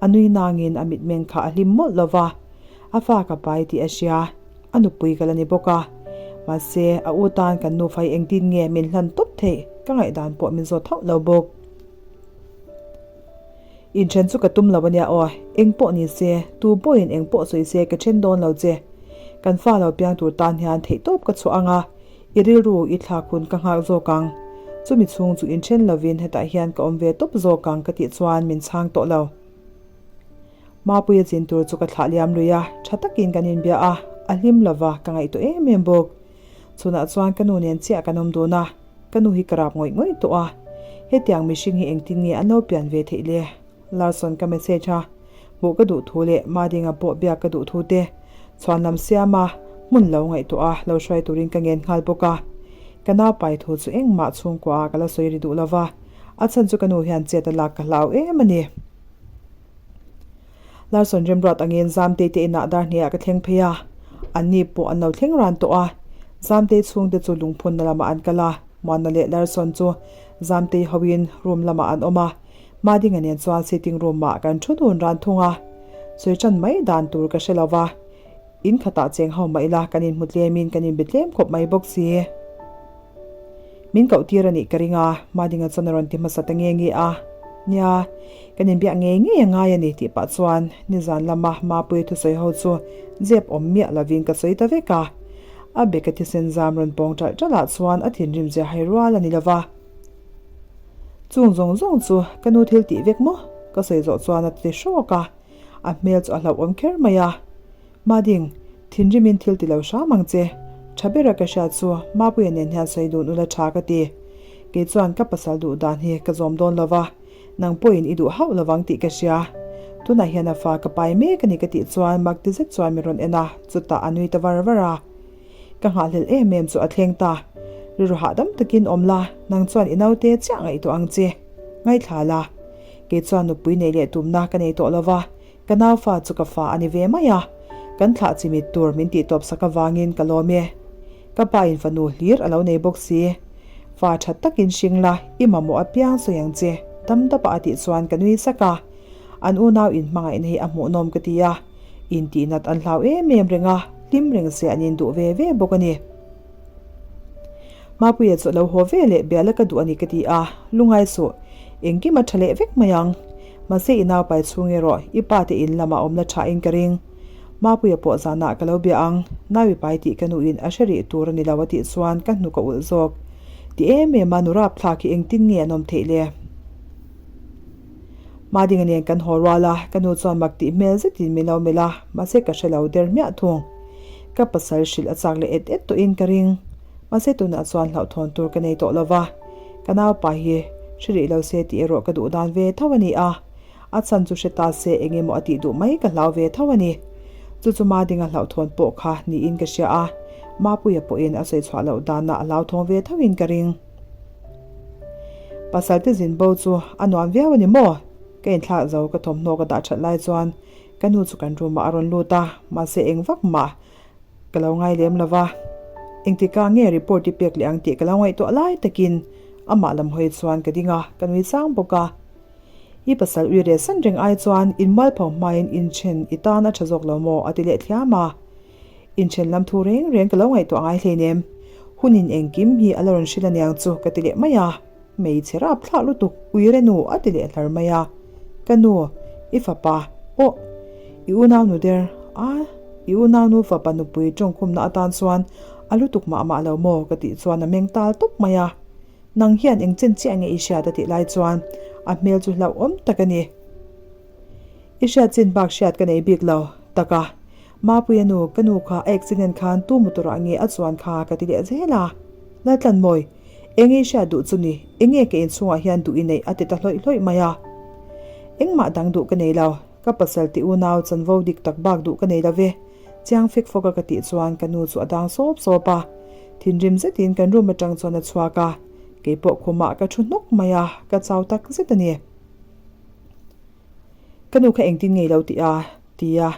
A nui nangin a mitmeng kha a hlim mawlh lo va, a fa ka pai tih a hria, a nupui ka la ni bawk a. Mahse, a u tan kan nufa hi engtin nge min hlan tawp theih ka ngaihdan pawh min zawt hauh lo bawk. Inthen chu ka tum lo ania aw, eng pawh ni se, tu pawhin eng pawh sawi se ka then dawn lo che. Kan fa lo piang tur tan hian theihtawp ka chhuah ang a, i rilru i thlak hun ka nghak zawk ang. Chumi chhung chu inthen lovin hetah hian ka awm ve tawp zawk ang ka tih chuan min chhang tawh lo. Mapuia chin tur chu ka thlah liam lui a, tha takin kan inbia a, a hlim lova ka ngaihtuah em em bawk. Chhunah chuan ka nu nen chiah kan awm dun a, ka nu hi ka rap ngawih ngawih tawh a. Hetiang mihring hi engtin nge an lo pian ve theih le? Larson ka message a, hmuh ka duh thu leh Madinga pawh biak ka duh thu te chhuan lam siam a, hmun lo ngaihtuah a, lo hruai turin ka ngen nghal bawk a. Ka naupai thu chu engmah chhungkua ah ka la sawi ri duh lo va, a chhan chu ka nu hian chet a lak ka hlau em a ni. Larson remruat angin Zamtei te inah dar hniah ka thleng phei a, anni pawh an lo thleng ran tawh a. Zamtei chhungte chu lungphunna lamah an kal a, Muanna leh Larson chu Zamtei hoin room lamah an awm a, Madinga nen chuan sitting room ah kan thu dun ran thung a. Sawi tan mai dan tur ka hre lo va, in khatah cheng ho mah ila kan inhmu tlemin kan inbe tlem khawp mai bawk si. Min koh tir a nih ka ring a, Madinga chuan a rawn ti hmasa ta nge nge a. Nia, kan inbiak ngei ngei a ngai a ni tih pah chuan nizan lama Mapuia thusawi ho chu zep awm miah lovin ka sawi ta vek a. A beka thisen zam rawn pawng ṭalh ṭalh ah chuan a thinrim zia hai rual a ni lova. Chung zawng zawng chu ka nu thil tih vek maw? Ka sawi zawh chuan a ti hrawk a, a hmel chu a hlauhawm kher mai a. Mading, thinrimin thil ti lo hram ang che. Tha bera ka hriat chu Mapuia nen hian sawi dun ula tha ka ti. Kei chuan ka pasal duh dan hi ka zawm dawn lo va, nang pawhin i duh hauh lovang tih ka hria. Tunah hian a fa ka pai mek a ni ka tih chuan mak ti zet chuan min rawn en a, chutah a nui ta var var a. Ka nghahhlelh em em chu a thleng ta. Rilru hahdam takin awm la, nang chuan i naute chiah ngaihtuah ang che. Ngaithla la. Kei chuan nupui neih leh tumna ka nei tawh lo va, Ka naufa chu ka fa a ni ve mai a, kan thlah chimit tur min tih tawp sak avangin ka lawm e. Ka pa in fanu hlir a lo nei bawk si. Fa tha takin hring la, i mamawh apiang sawi ang che, dam dapa a tih chuan ka nui sak a. An unau in hmangaihna hi a hmuhnawm ka ti a, intihnat an hlau em em reng a, hlim reng se an induh ve ve bawk a ni. Mapuia chu a lo haw ve leh biala ka duh a ni ka ti a, lungai suh, engkim a tha leh vek mai ang. Mahse i naupai chhung erawh i pa te in lamah awm la tha in ka ring. Mapuia pawh zanah ka lo bia ang, nau i pai tih ka nuin a hre rih tur a ni lo a tih chuan ka hnuk a ulh zawk. Ti em em a nu rapthlak hi engtin nge an awm theih le? Madinga nen kan haw rual a, ka nu chuan mak tih hmel zetin min lo melh a, mahse ka hre lo der hmiah thung. Ka pasal hrilh a chak leh et et tawhin ka ring. Mahse tunah chuan hlauhthawn tur ka nei tawh lo va, ka naupa hi hre rih lo se tih erawh ka duh dan ve tho a ni a, a chhan chu hre ta se eng emaw a tih duh mai ka hlau ve tho a ni. Chu chu Madinga hlauhthawn pawh kha niin ka hria a, Mapuia pawhin a sawi chhuah loh danah a hlauthawng ve thoin ka ring. Pasal te zin bo chu a nuam viau a ni maw? Ka inthlak zo ka thawmhnaw ka dah that lai chuan ka nu chu kan room ah a rawn lut a, mahse eng vak mah ka lo ngai lem lo va. Engtikah nge report i pek leh ang tih ka lo ngaihtuah lai takin amah lam hawi chuan ka ding a, ka nui sang bawk a. I pasal ui reh san reng ai chuan in mualpho hmain inthen i tan a tha zawk lo maw? a ti leh thliam a. Inthen lam thu reng reng ka lo ngaihtuah ngai hleinem. Hunin engkim hi a la rawn hrilh aniang chu ka ti leh mai a. Hmeichhe rap thlak lutuk ui re nu a ti leh hlar mai a. Ka nu, i fapa, aw, i unaunu der a, i unaunu fapa nupui tawngkhumna atan chuan a lutuk mah mah lo maw ka tih chuan a meng tal tawp mai a. Nang hian eng chen chiah nge i hriat a tih lai chuan a hmel chu hlauhawm tak a ni. I hriat chin bak hriat ka nei bik lo tak a, Mapuia nu, ka nu kha a accident khan tu motor ah nge a chuan kha ka ti leh zel a. Laltlanmawi, eng i hriat duh chu ni, enge ka inchhungah hian duh i neih a ti ta hlawih hlawih mai a. Engmah dang duh ka nei lo, ka pasal ti unau chanvo dik tak bak duh ka nei lo ve, chiang fek fawk a ka tih chuan ka nu chu a dang sawp sawp a. Thinrim zetin kan room atang chuan a chhuak a, keipawh khumah ka thu hnawk mai a, ka chau tak zet a ni. Ka nu kha engtin ngei lo tih a? ti a.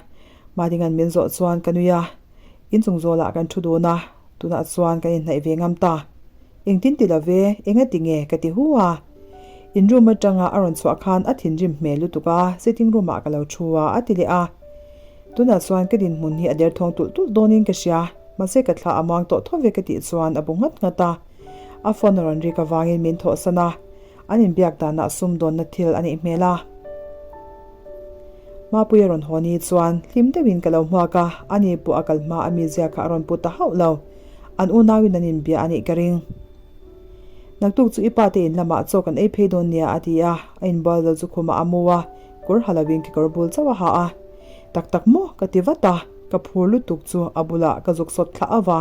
Madinga'n min zawh chuan ka nui a, inchung zawlah kan thu dun a, tunah chuan kan inhnaih ve ngam ta. Engtin ti lo ve, enga ti nge ka ti hu a. In room atanga a rawn chhuah khan a thinrim hmel lutuk a, sitting room ah ka lo thu a, a ti leh a. Tunah chuan ka dinhmun hi a derthawng tulh tulh dawnin ka hria, mahse ka thla a muang tawh tho ve ka tih chuan a bu nghat nghat a. A phone a rawn rik avangin min thawhsan a. An inbiak danah sumdawnna thil a nih hmel a. Mapuia rawn haw ni chuan hlim deuhin ka lo hmuak a, ani pawh a kal hma a mizia kha a rawn pu ta hauh lo. An unauin an inbia a nih ka ring. Naktuk chu i pa te in lamah chaw kan ei phei dawn nia a ti a, a inbual zo chu khumah a mu a, kawr ha lovin kekawr bul chauh a ha a. Tak tak maw? ka ti vat a, ka phur lutuk chu a bulah ka zuk sawt thlah ava.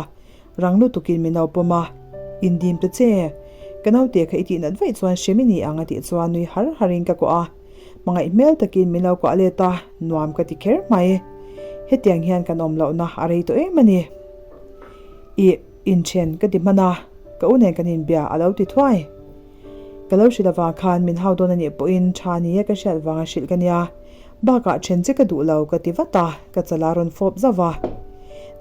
Rang lutukin min lo pawm a, Indim ta che, ka naute kha i tih nat vaih chuan hrem i ni ang a tih chuan nui har harin ka kuah a, hmangaih hmel takin min lo kuah let a, nuam ka ti kher mai. Hetiang hian kan awm lohna a rei tawh em a ni. Ih, inthen ka ti hman a, ka u nen kan inbia a lo ti thuai. Ka lo hrilh avang khan min hau dawn a nih pawhin tha nia ka hriat vanga hrilh ka nia. Bakah then che ka duh lo ka ti vat a, ka chala rawn fawp zauh va.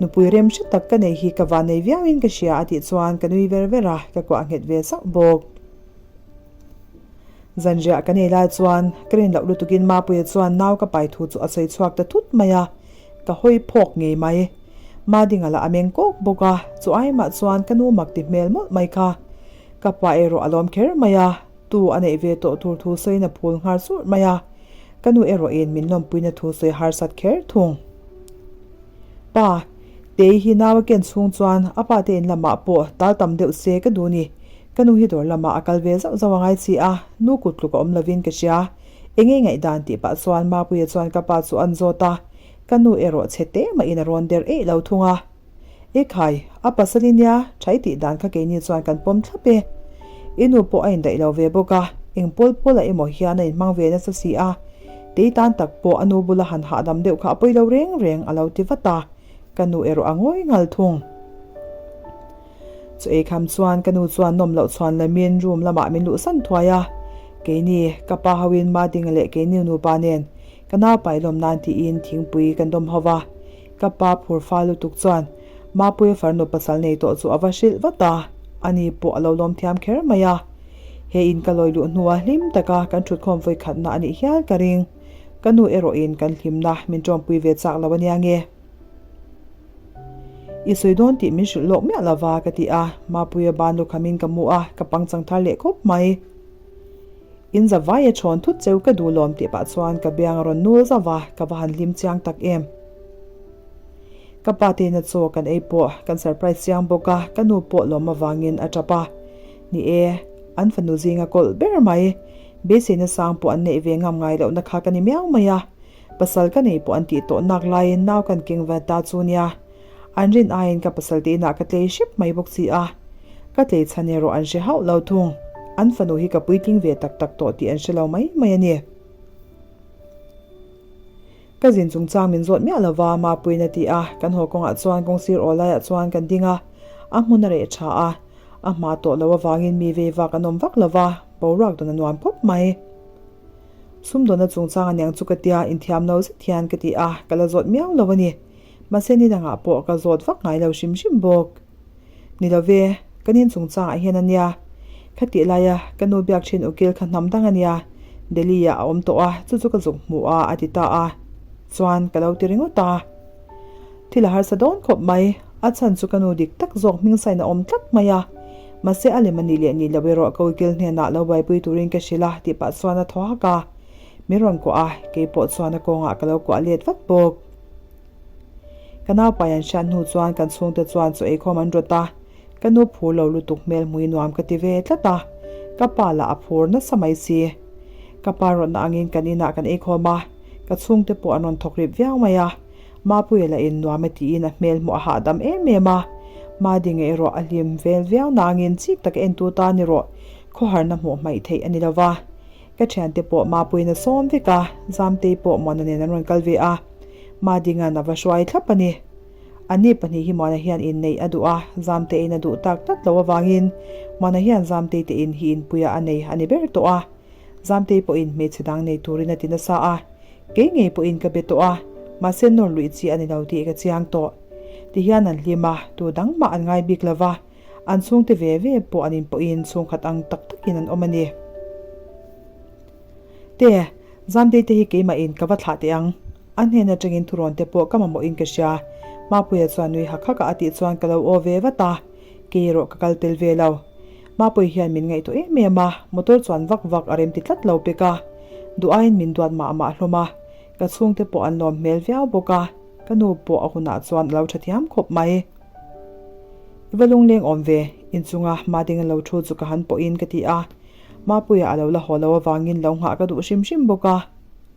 Nupui rem hre tak ka nei hi ka van nei viauin ka hria a tih chuan ka nui ver ver a, ka kuah nghet ve sauh bawk. Zanriah ka nei lai chuan ka rin loh lutukin Mapuia chuan nau ka pai thu chu a sawi chhuak ta thut mai a, ka hawi phawk ngei mai. Madinga lah a meng kawk bawk a, chu aimah chuan ka nu mak ti hmel mawlh mai kha. Ka pa erawh a lawm kher mai a, tu a neih ve tawh tur thu sawiin a phul nghal surh mai a, ka nu erawhin min lawmpuina thu sawi harsat kher thung. Pa, Tei hi nau a ken chhung chuan a pa te in lamah pawh tal tam deuh se ka duh ni, ka nu hi dawr lamah a kal ve zauh zauh a ngai si a, nu kut tluk a awm lovin ka hria. Eng nge ngaihdan tih pah chuan Mapuia chuan ka pa chu an zawt a, ka nu erawh chhe teh mahin a rawn der eih lo thung a. E khai, a pasal i nia, tha i tih dan kha keini chuan kan pawm thlap e. I nu pawh a indaih lo ve bawk a, eng pawl pawl ah emaw hian a inhmang ve nasa si a, tei tan tak pawh a nu bula han hahdam deuh kha a pawi lo reng reng a lo ti vat a, ka nu erawh a ngawi ngal thung. Chu ei kham chuan ka nu chuan nawm loh chhuan lamin room lamah min luhsan thuai a, keini ka pa hoin Madinga leh keini nupa nen ka naupai lawm nan tiin thingpui kan dawm ho va, Ka pa phur fal lutuk chuan Mapuia farnu pasal nei tawh chu a va hrilh vat a, ani pawh a lo lawm thiam kher mai a. He in ka lawi luh hnua hlim taka kan thutkhawm vawi khatna a nih hial ka ring. Ka nu erawhin kan hlimna min tawmpui ve chak lo ania nge. I sawi dawn tih min hrilh lawk miah lova ka ti a, Mapuia ban lukhamin ka mu a, ka pangchang thar leh khawp mai. In za vai a chhawn thut cheu ka duh lawm tih pah chuan ka biang a rawn nul zauh a, ka va han hlim chiang tak em. Ka pa te ina chaw kan ei pawh kan surprise chiang bawk a, ka nu pawh lawm avangin a tap a. Ni e, an fanu zinga kawlh ber mai. Beiseina sang pawh an neih ve ngam ngai lohna kha ka ni miau mai a. Pasal ka nei pawh an tih tawh nak laiin nau kan keng vat ta chu nia. An rin aiin ka pasal te inah ka tlei hrep mai bawk si a, ka tlei chhan erawh an hre hauh lo thung. An fanu hi ka puitling ve tak tak tawh tih an hre lo mai mai a ni. Ka zin chungchang min zawt miah lova Mapuiin a ti a, kan haw kawngah chuan kawngsir aw laiah chuan kan ding a, a hmun a reh tha a, a hma tawh lo avangin mi vei vak an awm vak lova, boruak dawn a nuam khawp mai. Sumdawnna chungchang aniang chu ka tia inthiam lo zet hian ka ti a, ka la zawt miau lo a ni. Mahse ni dangah pawh ka zawt vak ngai lo hrim hrim bawk. Ni lo ve, ka nin chungchangah hian a nia. Khatih laia ka nu biak thin ukil kha hnam dang a nia. Delhi-ah a awm tawh a, chu chu ka zuk hmu a, a ti ta a. Chuan ka lo ti ringawt a. Thil a harsa dawn khawp mai, a chhan chu ka nu dik tak zawk hming sain a awm tlat mai a. Mahse a lem a nih leh nih loh erawh ka ukil hnenah lo buaipui turin ka hrilh a tih pah chuan a thaw hak a. Min rawn kuah a, kei pawh chuan a kawngah ka lo kuah let vat bawk. Ka naupai an hriat hnu chuan kan chhungte chuan chaw eikhawm an rawt a, ka nu phur lo lutuk hmel hmui nuam ka ti ve tlat a, ka pa lah a phur nasa mai si. Ka pa rawtna angin kan inah kan eikhawm a, ka chhungte pawh an rawn thawk rip viau mai a, Mapuia lah in nuam a tiin a hmel hmuh a hahdam em em a, Madinga erawh a hlim vel viau nangin chik taka entu tan erawh khawharna hmuh hmaih theih a ni lo va. Ka thiante pawh Mapuiin a sawm vek a, Zamtei pawh Muana nen an rawn kal ve a, Madinga'n a va hruai thlap a ni. Anni pahnih hi Muana hian inneih a duh a, Zamteiin a duh tak tlat lo avangin Muana hian Zamtei te in hi inpuiah a nei a ni ber tawh a. Zamtei pawhin hmeichhe dang nei turin a ti nasa a, kei ngei pawhin ka be tawh a, mahse nawr luih chi a ni lo tih ka chiang tawh. Tihian an hlim a, tu dang mah an ngai bik lo va. An chhungte ve ve pawh an inpawhin chhungkhat ang tak takin an awm a ni. Te, Zamdei te hi keimahin ka va thlah teh ang. A hnen atangin thurawn te pawh ka mamawhin ka hria. Mapuia chuan nui hak hak a a tih chuan ka lo aw ve vat a, kei erawh ka kal tel ve lo. Mapuia hian min ngaihtuah em em a, motor chuan vak vak a remti tlat lo pek a. Duh aiin min duat mah mah hlawm a, ka chhungte pawh an lawm hmel viau bawk a, ka nu pawh a hunah chuan a lo tha thiam khawp mai. I va lungleng awm ve, inchunga Mading a lo thu chu ka han pawhin ka ti a, Mapuia a lo la haw lo avangin lo nghah ka duh hrim hrim bawk a.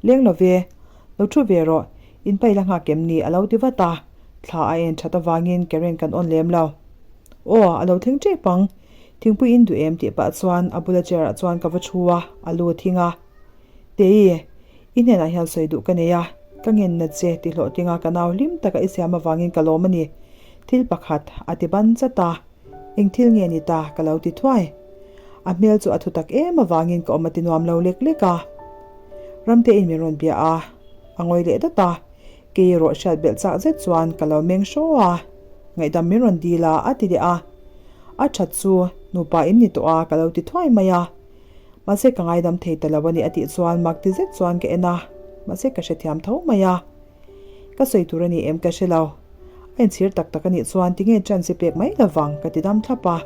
Leng lo ve, lo thu ve rawh, in paih la nghak em ni a lo ti vat a, thla a en that avangin current kan on lem lo. Aw, a lo thleng tep ang, thingpui in duh em tih pah chuan a bula chair ah chuan ka va thu a, a lu thing a. Tei, i hnenah hian sawi duh ka nei a, ka ngenna che ti hlawhtlinga ka nau hlim taka i siam avangin ka lawm a ni. Thil pakhat a ti ban chat a, eng thil nge ni ta ka lo ti thuai. A hmel chu a thu tak em avangin ka awm a ti nuam lo lek lek a. Ramtein min rawn bia a, a ngawi leh dat a, kei erawh hriat belh chak zet chuan ka lo meng hraw a, ngaihdam min rawn dil a a ti leh a. A that chu nupa in ni tawh a ka lo ti thuai mai a. Mahse ka ngaidam thei ta lo a ni a tih chuan mak ti zet chuan ka en a, mahse ka hrethiam tho mai a. Ka sawi tur a ni em ka hre lo. A inchhir tak tak a nih chuan tinge chance i pek mai lovang ka ti dam thlap a.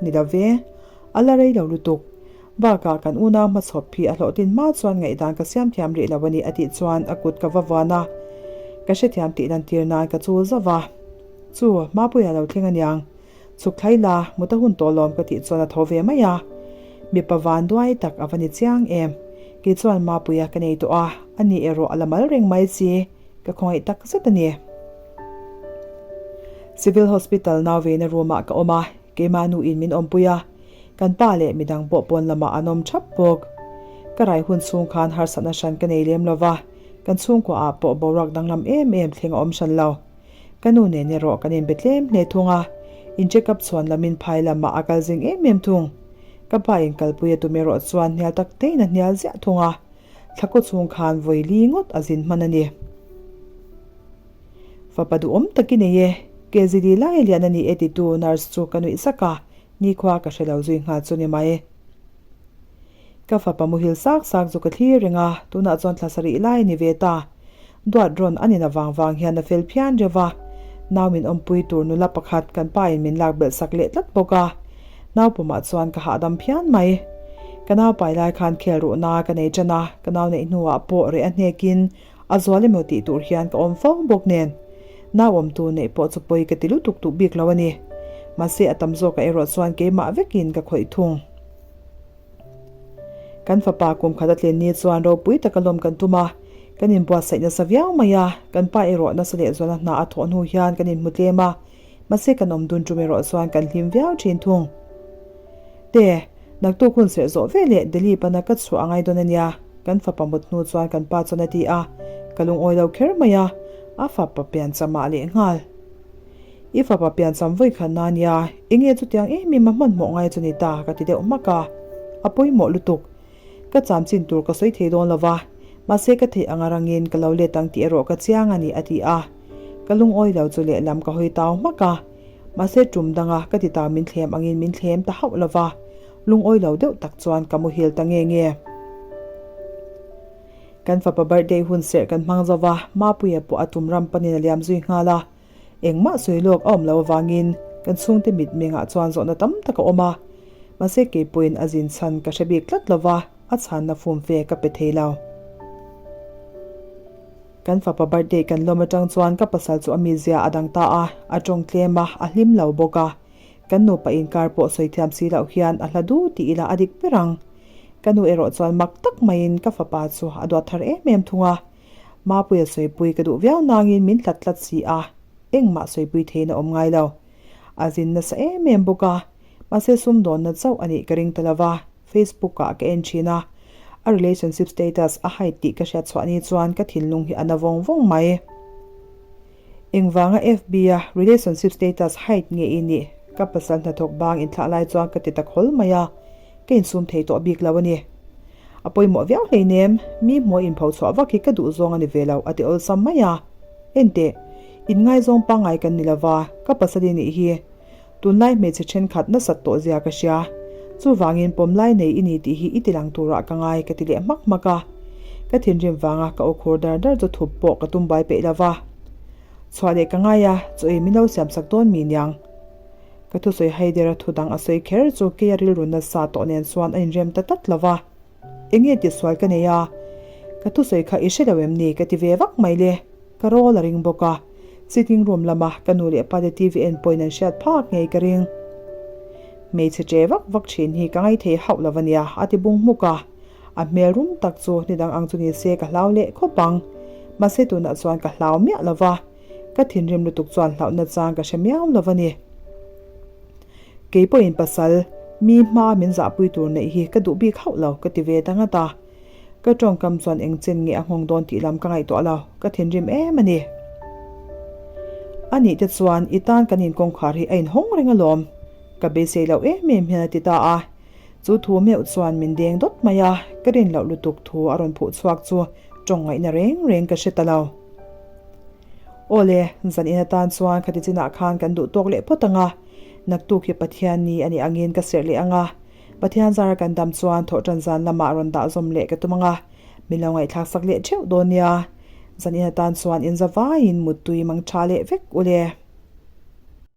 Ni lo ve. A la rei lo lutuk. Bakah kan unau hmachhawp hi a hlawhtlin hma chuan ngaihdan ka siam thiam rih lo a ni a tih chuan a kut ka va vuan a. Ka hrethiam tih lantir nan ka chul zauh a. Chu, Mapuia lo thleng aniang. Chhuk thlai la, mut a hun tawh lawm ka tih chuan a tho ve mai a. Mipa van duai tak a va ni chiang em. Kei chuan Mapuia ka nei tawh a, a ni erawh a la mal reng mai chi, ka khawngaih tak zet a ni. Civil Hospital nau veina room ah ka awm a, keimah nu in min awmpui a, kan pa leh midang pawh pawn lamah an awm thap bawk. Ka rai hun chhung khan harsatna hran ka nei lem lova, kan chhungkua ah pawh boruak danglam em em thleng a awm hran lo. Ka nu nen erawh kan inbe tlem hle thung a, in check up chhuan lamin phai lamah a kal zing em em thung. Ka pa in kalpui a tum erawh chuan hnial tak tein a hnial ziah thung a, thla kaw chhung khan vawi li ngawt a zin hman a ni. Fapa duhawm tak i nei e, ke zili lai a lian a ni e titu nurse chu ka nuih sak a, nikhua ka hre lo zui nghal chu ni mai. Ka fapa muhil sak sak chu ka thlir reng a, tunah chuan thla sarih lai a ni ve ta. Duat rawn a nin avang vang hian a fel phian reuh a, nau min awmpui tur nula pakhat kan pa in min lak belh sak leh tlat bawk a. Nau pumah chuan ka hahdam phian mai. Ka nau pai lai khan khel ruhna ka nei tan a, ka nau neih hnuah pawh reh a hnekin a zual emaw tih tur hian ka awm fo bawk nen. Nau awmtu neih pawh chu pawi ka ti lutuk duh bik lo a ni. Mahse a tam zawkah erawh chuan keimah vekin ka khawih thung. Kan fapa kum khat a tlen ni chuan ropui taka lawm kan tum a, kan inbuatsaih nasa viau mai a, kan pa erawh nasa leh zuala hna a thawh hnu hian kan inhmu tlem a, mahse kan awm dun tum erawh chuan kan hlim viau thin thung. Te, naktuk hun serh zawh ve leh Delhi pana ka chhuah a ngai dawn a nia, kan fapa mut hnu chuan kan pa chuan a ti a, ka lungawi lo kher mai a, a fapa piancham ah leh nghal. I fapa piancham vawi khat na nia, enge chutiang em em a hmanhmawh ngai chu ni ta ka ti deuh hmak a, a pawimawh lutuk. Ka cham chin tur ka sawi thei dawn lo va, mahse ka theih anga rangin ka lo let ang tih erawh ka chiang a ni a ti a. Ka lungawi lo chu lehlam ka hawi tau hmak a, mahse tum danga ka ti tau min thlem angin min thlem ta hauh lo va, lungawi lo deuh tak chuan ka muhil ta nge nge. Kan fapa birthday hun serh kan hmang zo va, Mapuia pawh a tum ram panin a liam zui nghal a. Engmah sawi lawk a awm lo avangin kan chhungte mitmengah chuan zawhna tam tak a awm a. Mahse keipawhin a zin chhan ka hre bik tlat lo va, a chhanna fumfe ka pe thei lo. Kan fapa birthday kan lawm atang chuan ka pasal chu a mizia a dang ta a, a tawng tlem a, a hlim lo bawk a. Kan nupa inkar pawh sawi thiam si loh hian a hla du tih ila a dik ber ang. Ka nu erawh chuan mak tak maiin ka fapa chu a duat thar em em thung a. Mapuia sawipui ka duh viau nangin min hlat tlat si a, engmah sawipui theiin a awm ngai lo. A zin nasa em em bawk a, mahse sumdawnna chauh a nih ka ring ta lo va, Facebook ah ka en thin a, a relationship status a hide tih ka hriat chhuah ni chuan ka thinlung hi a na vawng vawng mai. Engvanga FB a relationship status hide nge i nih? Ka pasal hnathawk bang inthlah lai chuan ka ti ta khawl mai a, ka insum thei tawh bik lo a ni. A pawimawh viau hleinem, mi hmuai inpho chhuah vak hi ka duh zawng a ni ve lo a ti awlsam mai a. Enteh, inngaizawng pangngai kan ni lova, ka pasal i nih hi. Tunlai hmeichhe thenkhat nasat tawh zia ka hria. Chuvangin pawmlai nei i ni tih hi i tilang turah ka ngai ka ti leh hmak hmak a. Ka thinrim vanga ka aw khur dar dar chu thup pawh ka tum bai peih lova. Chhuah leh ka ngai a, chaw ei min lo siamsak dawn mi niang. Ka thusawi Haider-a thu dang a sawi kher chu keia rilru nasa tawh nen chuan a inrem ta tlat lova. Enge tihsual ka nei a? Ka thusawi kha i hre lo em ni? Ka ti ve vak mai le. Ka rawl a ring bawk a. Sitting room lama ka nu leh pate TV en pawhin an hriat phak ngei ka ring. Hmeichhe che vak vak thin hi ka ngaithei hauh lo ania a ti bung hmuk a. A hmel rum tak chu ni dang ang chu ni se ka hlau leh khawp ang. Mahse tunah chuan ka hlau miah lo va. Ka thinrim lutuk chuan hlauhna chang ka hre miau lo a ni. Kei pawhin pasal, mi hma min zahpui tur neih hi ka duh bik hauh lo ka ti ve ta ngat a. Ka tawngkam chuan eng chen nge a nghawng dawn tih lam ka ngaihtuah lo, ka thinrim em a ni. A nih te chuan i tan kan inkawngkhar hi a inhawng reng alawm, ka beisei loh em em hian a ti ta a. Chu thu meuh chuan min deng dawt mai a, ka rin loh lutuk thu a rawn phuh chhuak chu tawng ngaihna reng reng ka hre ta lo. Aw le, zan in atan chuan khati chinah khan kan duh tawk leh phawt ang a, naktuk hi Pathian ni a nih angin ka serh leh ang a, Pathian zara kan dam chuan thawhṭan zan lamah rawn dah zawm leh ka tum ang a, min lo ngaihthlak sak leh ṭheuh dawn nia. Zan in atan chuan in za vaiin muttui mang ṭha leh vek u le.